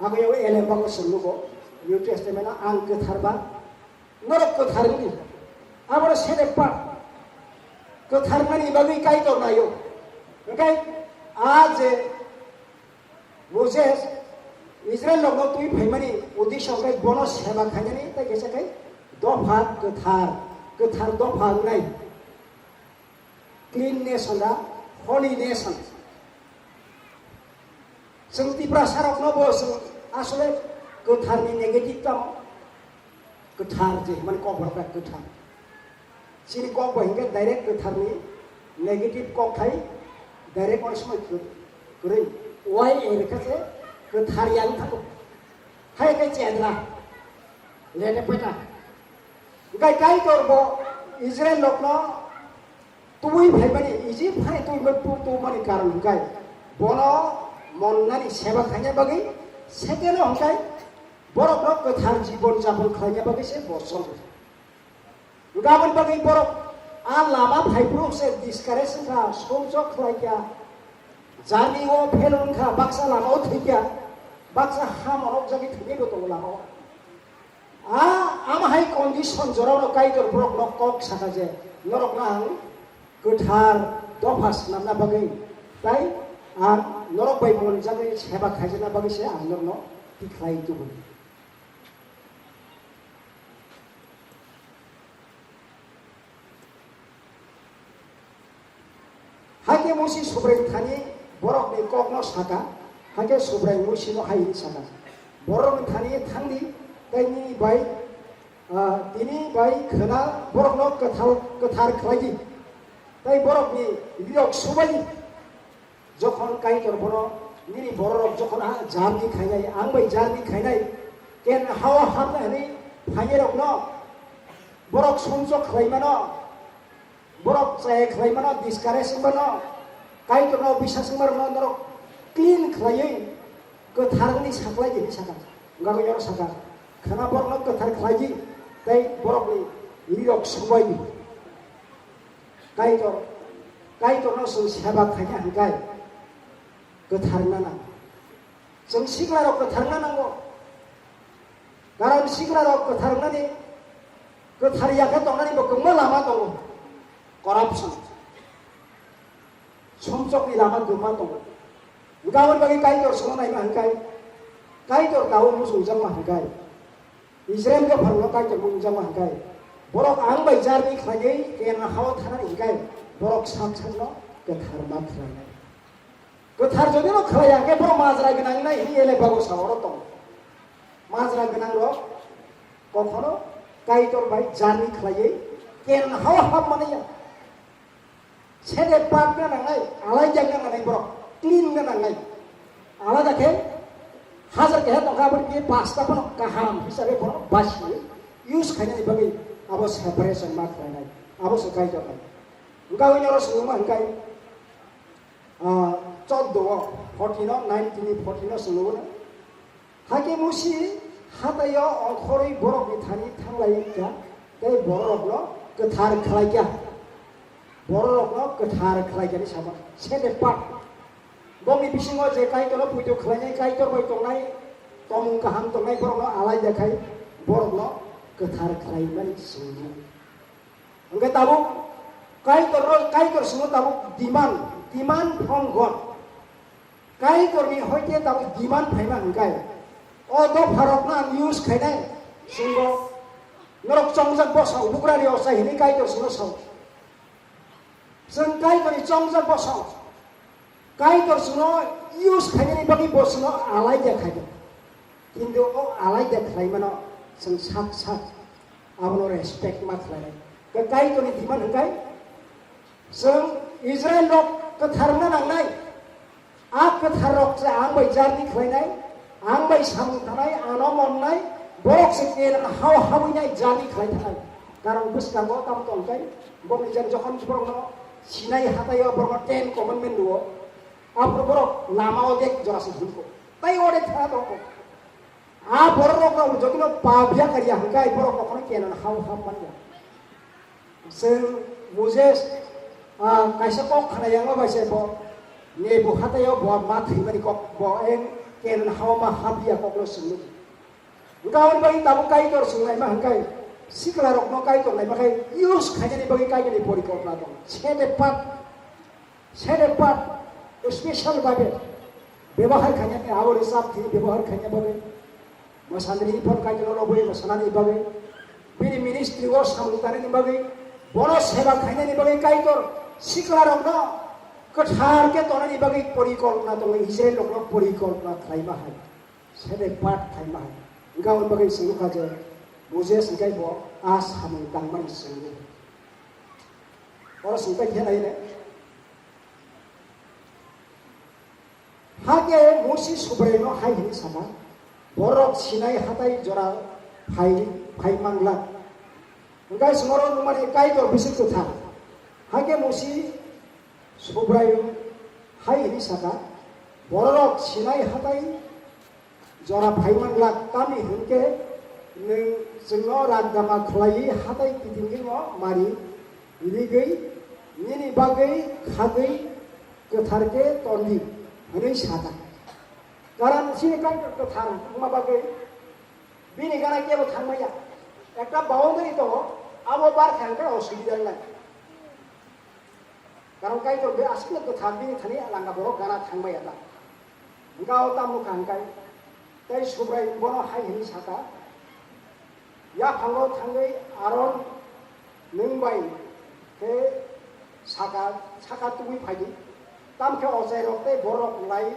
Abo yago elembago swngo bo, New Testament-o, "Ang kwthar ba, norok kwthar wngdi." Aboro set apart. Kwthar wngnani bagwi Kaitor naio. Hwnkhe a je Moses Israilrokno twi phaimani uddesho khe bono seba khainani tei kaisa khe dopha kwthar, kwthar dopha wngnai. Clean nation da, holy nation. Chwng Tiprasarokno bo chwng asole kwtharni negative tamo. Kwthar je hwnmani kok borok kwthar. Chini kok bo hinkhe direct kwtharni negative kok khai direct onek somoi kwrwi. Y A rwkha se kwthar yang thango. Hai khe chedra. Lete peta. Hwnkhe Kaitor bo Israilrokno tubui phaimani, Ijip hani tubui tu-, tubumani karon hwnkhe bono monnani seba khaina bagwi, second-o hwnkhe borokno kwthar jibon japon khlaina bagwi se bo chongo. Hwnkhe aboni bagwi borok a lama phaiphuru se discourage wngkha, sumsok khlaikha, journey-o fail wngkha, baksa lama-o thwikha, baksa ha monokjagwi thwinaibo tongo lama-o. A, ama hai condition jorao Kaitor borokno kok saka je, "Norokno ang kwthar dopha swnamna bagwi, tai ang norok bai monjagwi seba khaijakna bagwi se ang norokno tikhlai tubu." Hakhe Musi Subraiyung thani borokni kokno saka, hakhe Subraiyung Musino hai hwnwi saka, "Borokni thani thangdi, tei nini bai, ah, tini bai khwna borokno kwthal-, kwthar khlaidi, tei borokni rirok subaidi." Jokhon Kaitor bono, "Nini bororok jokhon a journey khainai, ang bai journey khainai, ken hao hapnai hwnwi phainairokno, borok sumsok khlaimano, borok chaya khlaimano, discourage wngmano, Kaitorno bisas wngmarokno norok clean khlaiwi kwthar wngwi saklai di," hwnwi sakha. Hwnkhe oro sakha, "Khwna borokno kwthar khlai di, tei borokni rirok subai di." Kaitor, Kaitorno chwng seba khaina hwnkhe kwthar wngna nango. Chwng siklarok kwthar wngna nango. Karon siklarok kwthar wngnani, kwthar ya khe tongnani bo kwbangma lama tongo. Corruption. Sumsokni lama kwbangma tongo. Hwnkhe aboni bagwi Kaitor sono naima hwnkhe, Kaitor tabuk muchungjakma hwnkhe, Israel dopharokno Kaitor muchungjakma hwnkhe, borok ang bai journey khlaiwi kena hao thanani hwnkhe, borok sak sakno kwthar ma khlainai. Kwthar jodi no khlaiya khe borok majra gwnang nai hwnwi elek bago sa oro tong. Majra gwnang rok kokhono Kaitor bai journey khlaiwi kena hao hap manaya. Sede partner nangnai, alai jakna nangnai borok, clean na nangnai. Alada khe, hajar keha tongkha aboni khe pasta phano kaham hisabe bono basi use khainani bagwi abo separation ma khlainai. Abo se Kaitor nai. Hwnkhe aboni oro swngma hwnkhe, ah, choddo o, fourteen o, nineteen ni fourteen o swngma. Hakhe Musi hataio ongkhorwi borokni thani thanglai kha, tei bororokno kwthar khlai kha. Bororokno kwthar khlai kha ni sama, set apart. Bongni bisingo je Kaitorno puito khlainai, Kaitor bai tongnai, tomung kaham tongnai, borokno alaida khai borokno kwthar khlaimani simi. Hwnkhe tabuk Kaitor, Kaitor simo tabuk demand, demand from God. Kaitorni hoite tabuk demand phaima hwnkhe, o dopharokno ang use khainai, chwngbo norok chongjak bosong, bugrani ochai hwnwi Kaitor sino sao. Chwng Kaitorni chongjak bosong, Kaitor chwngno use khainani bagwi bo chwngno alaida khaidi. Kintu o alaida khlaimano chwng sak sak abono respect ma khlainai. Kaitorni demand hwnkhe chwng Israel rok kwthar wngna nangnai. A kwthar rok se ang bai jarni khlainai, ang bai samung tanai, ano monnai, borok se Kenan hao habwinai jarni khlai thanai. Karon bwskango tamo tongkhe, bokni jan jokhon borokno Sinai hataio borokno ten commandment rwo, aphuru borok lama o dek jora se hinko. Tai o dek thana tongko. A borok rok rok jotono pap ya kariya hwnkhe borok rok no Kenan hao hap manya. Chwng Moses, ah, kaisa kok khna yang bai se bo Nebo hataio bo ma thwimani kok bo eng Kenan hao ma hap ya kok no swngwi. Hwnkhe aboni bagwi tabuk Kaitor swnglaima hwnkhe sikla rok no Kaitor laima khai use khainani bagwi Kaitor ni porikolpona tong. Sede pat Set apart, special babe bebohar khainani, abo reserve thwi bebohar khaina babe, mwsanani phone kaitwlano bagwi, mwsanani bagwi, bini ministry o samung tanani bagwi, bono seba khainani bagwi Kaitor sikla rokno kwthar khe tonani bagwi porikolpona tongo, Israel rokno porikolpona khlaima hai. Set apart khlaima hai. Wngkha aboni bagwi se nukha je Moses hwnkhe bo a samung tangmani simi. Oro sungkha khe nai le. Hakhe Musi Subraino hai hwnwi sakha, "Borok Sinai hatai jora phai, phai manglak." Hwnkhe chwngno nukmani Kaitor bwswk kwthar. Hakhe Musi Subraino hai hwnwi sakha, "Bororok Sinai hatai jora phai manglak, tamni hwnkhe nwng chwngno ragdama khlaiwi hatai kitingwino mari rigwi nini bagwi khagwi kwthar khe tondi," hwnwi sakha. Karon chini Kaitor kwthar wngma bagwi bini gana kebo thangmaya. Ekta boundary tongo, abo barkha hwnkhe osubida wngnai. Karon Kaitor be aswkno kwthar bini thani langa borok gana thangmaya ta. Hwnkhe o tamo kha hwnkhe tei Subrai bono hai hwnwi sakha, "Yaphango thangwi Aron nwng bai khe saka, saka tubui phaidi. Tamkhe ochairok tei borok lai,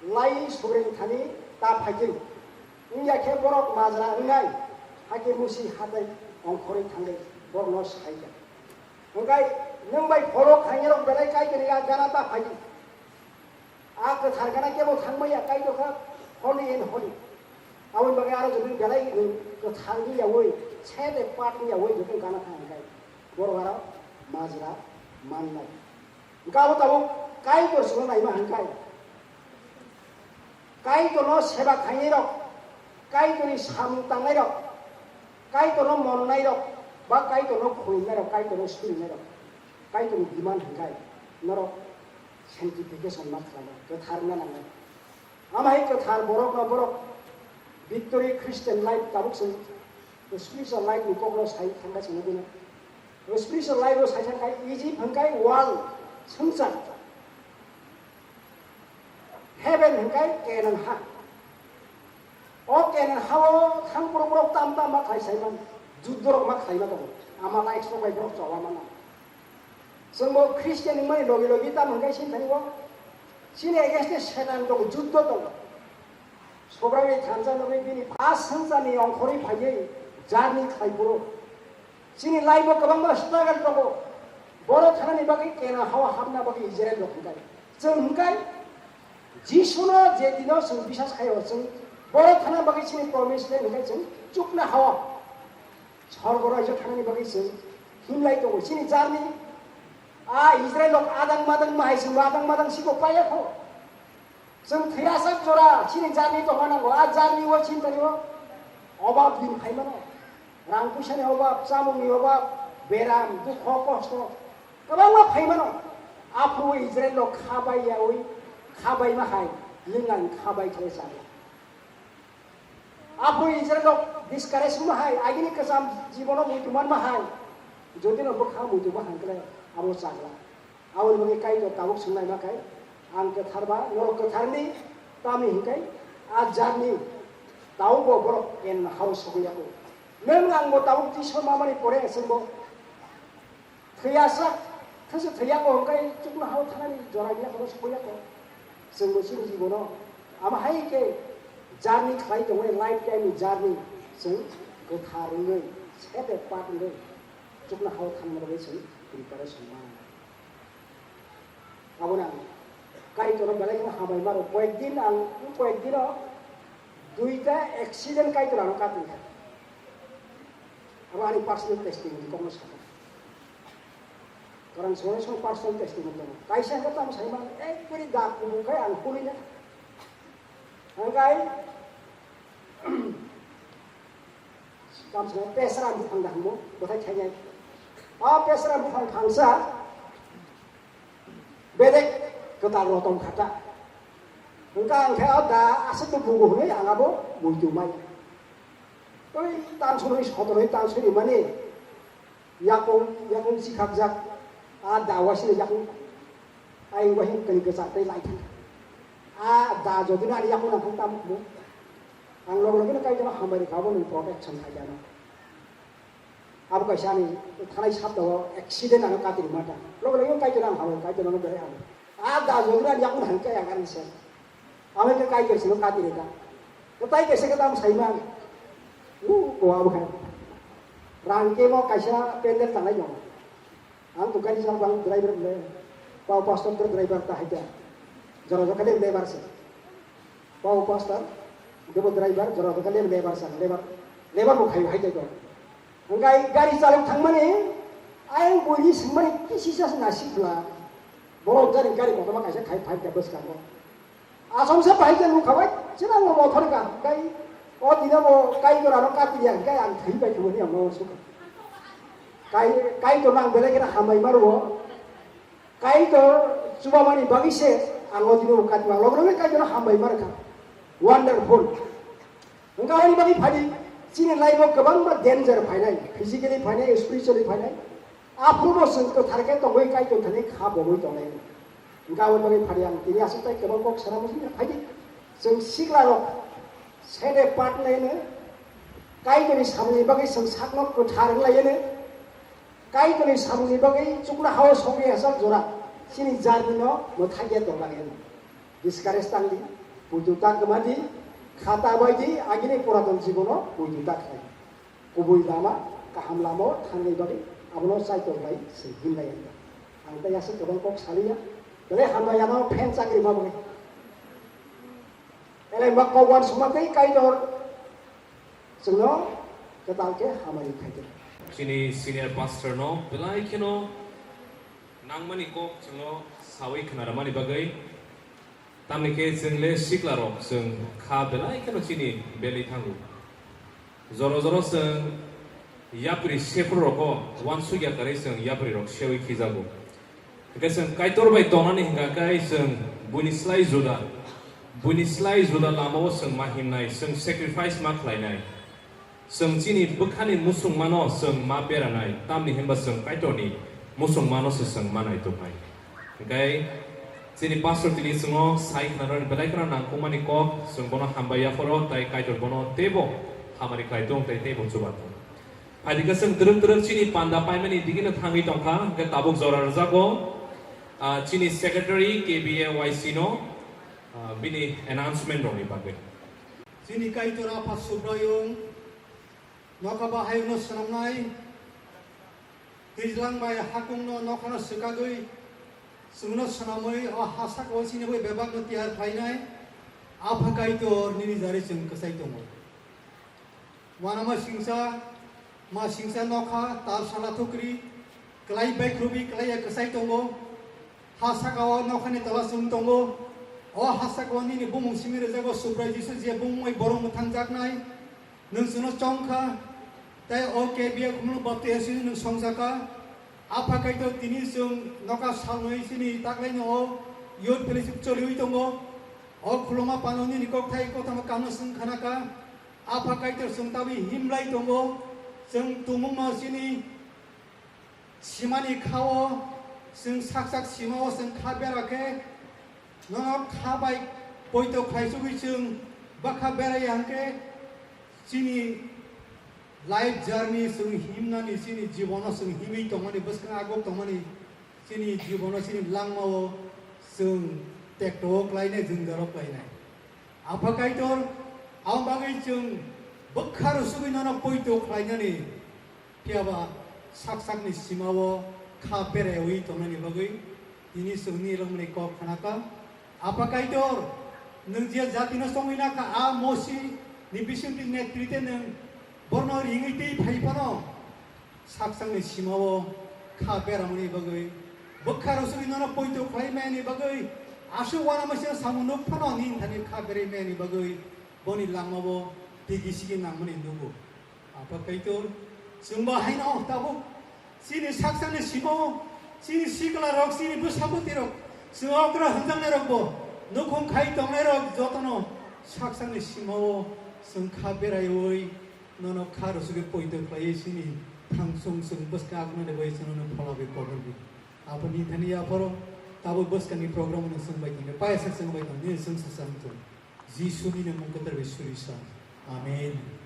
lai Subrai thani ta phaidi. Wngya khe borok majra wngnai, hakhe Musi hatai ongkhorwi thangwi borokno sai kha." Hwnkhe nwng bai phoro khainarok belai Kaitorni a gana ta phaidi. A kwthar gana kebo thangmaya, Kaitor kha holy and holy. Aboni bagwi aro joto belai nwng kwthar wngya wi, set apart wngya wi joto gana thang hwnkhe borok aro majra mannai. Hwnkhe abo tabuk Kaitor chwngno naima hwnkhe. Kaitorno seba khainairok, Kaitorni samung tangnairok, Kaitorno monnairok, ba Kaitorno khulumnairok, Kaitorno silunairok, Kaitorni demand hwnkhe norok sanctification ma khlainai, kwthar wngna nangnai. Amahai kwthar borokno borok victory Christian life tabuk se spiritual life ni kokno sai thangkha se nugwino. Spiritual life o sai thangkha Egypt hwnkhe world swngchar. Heaven hwnkhe Kenan ha. O Kenan ha o thang borok borok tam tam ma khlai sai man, juddorok ma khlai ma tongo. Amalek sok bai borok chola mano. Chwngbo Christian wngmani logi logi tam hwnkhe sini thani o. Sini against Satan tongo, juddo tongo. Sobrani thansa nugwi bini pas swngcharni ongkhorwi phaiwi jarni khlai phuru. Chini life o kwbangma struggle tongo. Boro thanani bagwi Kenan hao hapna bagwi Israel rok hwnkhe. Chwng hwnkhe Jisuno je dino chwng bisas khaio, chwng boro thana bagwi chini promise land hwnkhe chwng chukna hao. Sorgo raijio thanani bagwi chwng himlai tongo. Chini jarni a Israel rok adang madang mahai chwngbo adang madang siko paiya kho. Chwng thwiyasak jora chini jarni tongma nango, a jarni o chini tani o obab din phai mano. Rang puisani obab, chamungni obab, beram, dukho, kosto kwbangma phai mano. Aphuru Israel rok kha bai yaui, kha bai ma hai, lingang kha bai khe chalo. Aphuru Israel rok discourage wngma hai, agini kwcham jibono muitu manma hai, jodi no bwkha muitu ma hai khe abo chagla. Aboni bagwi Kaitor tabuk swngnaima khe, ang kwthar ba, norok kwtharni, tamni hwnkhe a jarni tabukbo borok en hao sogwi yago. Nwng ang bo tabuk tisor mamani pore chwngbo thwiyasak, thwisu thwiyago hwnkhe chuknohao thanani jora ya kono sogwi yago. Chwngbo chini jibono amo hai khe jarni khlai tongmani, lifetime ni jarni chwng kwthar wngwi, set apart wngwi chuknohao thangna bagwi chwng preparation ma. Aboni ang Kaitorno belai kheno hambai maro. Koyekdin ang, koyekdino duita accident Kaitor ano katwi kha. Abo ani personal testimony, kokno sakha. Karang songwi song personal testimony tongo. Kaisa hwnkhe tamo sai mano, ekbari da kubung khai ang hwnwi na. Hwnkhe Tamo swngo pesra buphang da hwnmo, bwthai thainai. O pesra buphang phangsa bedek kwtal rok tong kha ta. Hwnkha ang khe o da aswk to bugo hwnwi ang abo muitu mai. Oi tansonwi sotonwi tansonwi mani yakung, yakung chikhakjak, a da waisino yakung. Ai wahing kani kwchak tei lai thang. A da jodi na yakung nang thang tam mo. Ang log logino Kaitorno hambai rikha, abo nwng protection khai ano. Abo kaisa ani thanai saptao accident ano katiri mata. Log logino Kaitorno ang hambai, Kaitorno belai hambai. A da jodi na yakung nang khe ang ani se. Abo khe Kaitor sino katiri ka. Kwtai kaisa khe tam saimang. U ko abo khe. Rang khe mo kaisa pendel tanai no. Ang to gari chal bang driver le. Pau pastor to driver ta haida. Jora jora kali lebar se. Pau pastor debo driver jora jora kali lebar se. Lebar, lebar bo khai haida ko. Angkai gari chalok thangmani ayang bui singmani kisi sas nasibla. Borok gari gari kotorma kaisa khai phai ka bwskango. Asomsa bahai khe nukha bai, chwla ang mothor ka, kai, o dina bo Kaitor ano katiriya, kai ang thwi bai thumani ang no suka. Kai, Kaitor nang belai kena hambai maro, Kaitor chubamani bagwi se ang o dina bo katiriya, log log Kaitor hambai mar kha. Wonderful. Wngkha ani bagwi phadi, chini life o kwbangma danger phainai, physically phainai, spiritually phainai. Aphuru bo chwng kwthar khe tongwi Kaitor thani kha bogwi tongnai. Hwnkhe aboni bagwi phari ang tini aswk tai kwbang kok sana muchungya phaidi. Chwng sikla rok sede part laino Kaitorni samungni bagwi chwng sakno kwthar wnglaino. Kaitorni samungni bagwi chuknohao songwi aswk jora chini jarni no mwthangya tonglaino. Discourage tangdi, puitu ta kwmadi, khata baidi, agini puraton jibono puitu ta khlai. Kubui lama, kaham lama o thangwi bagwi abono Kaitor bai se himlai ya. Ang tai aswk kwbang kok saliya, belai hambai ano phen chakri ma bagwi. Belai ma kok wan suma tei Kaitor chwngno kwtal khe hamari khaidi. Chini senior pastor no belai kheno nangmani kok chwngno sawi khna rwmani bagwi. Tamni khe chwng le sikla rok, chwng kha belai kheno chini belwi thango. Jora jora chwng yapri sephru rokno uansukya kwrwi chwng yapri rok sewi khijago. Hwnkhe chwng Kaitor bai tongnani hwnkha khe chwng buini slai juda, buini slai juda lamao chwng ma himnai, chwng sacrifice ma khlainai. Chwng chini bwkhani musungmano chwng ma beranai, tamni hinba chwng Kaitorni musungmano se chwng ma naituknai. Hwnkhe chini pastor tini chwngno sai khwnarokni belai kheno nangkukmani kok, chwng bono hambai yapharo, tai Kaitor bono teibo hamari khlai tong, tai teibo chuba tong. Phaidi khe chwng twrwk twrwk chini panda paimani digino thangwi tongkha, hwnkhe tabuk jora rwjago, ah, chini secretary K B A Y C no, ah, bini announcement rokni bagwi. Chini Kaitor Apha Subraiyung nokha bahayungno swnamnai, twijlang bai hakungno nokhano swkagwi, chwngno swnamwi o ha sakao chini bagwi bebakno tiyar khlainai, Apha Kaitor nini jari chwng kwchai tongo. Uanama singsa, ma singsa nokha, tal sala thukri, klai bai khrubi klai ya kwchai tongo. Ha saka o nokhani tola chwng tongo. O hasako nini bumung simi rwjago Subrai Jisu je bumung bai borok mwthangjaknai. Nwng chwngno chongkha, tei o K B A Khumulwng Baptist Association nwng songjakha. Apha Kaitor tini chwng nokha salnwi chini taklaino o youth fellowship choliwi tongo. O khuluma pano nini kokthai kothoma kano chwng khanakha. Apha Kaitor chwng tabwi himlai tongo. Chwng tumungno chini simani khao, chwng sak sak simao chwng kha bera khe, nono kha bai poito khlaisugwi chwng bwkha berai ya hwnkhe, chini life journey chwng himnani, chini jibono chwng himwi tongmani, bwskang aguk tongmani, chini jibono, chini langmao chwng tekto-o klainai, jwngjalo klainai. Apha Kaitor, aboni bagwi chwng bwkha rwsugwi nono poito khlainani, phiyaba sak sakni simao kha beraiwi tongnani bagwi tini chwngni rwngmani kok khanakha. Apha Kaitor, nwng je jatino chongwi nakha, a Mosi ni bisingtwi netrite nwng borno ringwi twi phai phano, sak sakni simao kha beramani bagwi, bwkha rwsugwi nono poito khlai mayani bagwi, aswk uanamasino samung nuk phano nini thani kha berai mayani bagwi, boni langmao tigi sigi nangmani nugo. Apha Kaitor, chwngbo haino tabuk chini sak sakni simao, chini sikla rok, chini bwsa bwtwi rok, chwng okra hwnjaknai rokbo, nukhung khai tongnai rok jotono sak sakni simao chwng kha beraiwi, nono kha rwsugwi poito khlaiwi chini thangsung chwng bwskang agnani bai chwng nono pholagwi kotordi. Apha nini thani apharo tabuk bwskangni program no chwng bai tongdi, paisa chwng bai tongdi, chwng sa chwng tong. Jisuni ni mung kwthar bai suri sa. Amen.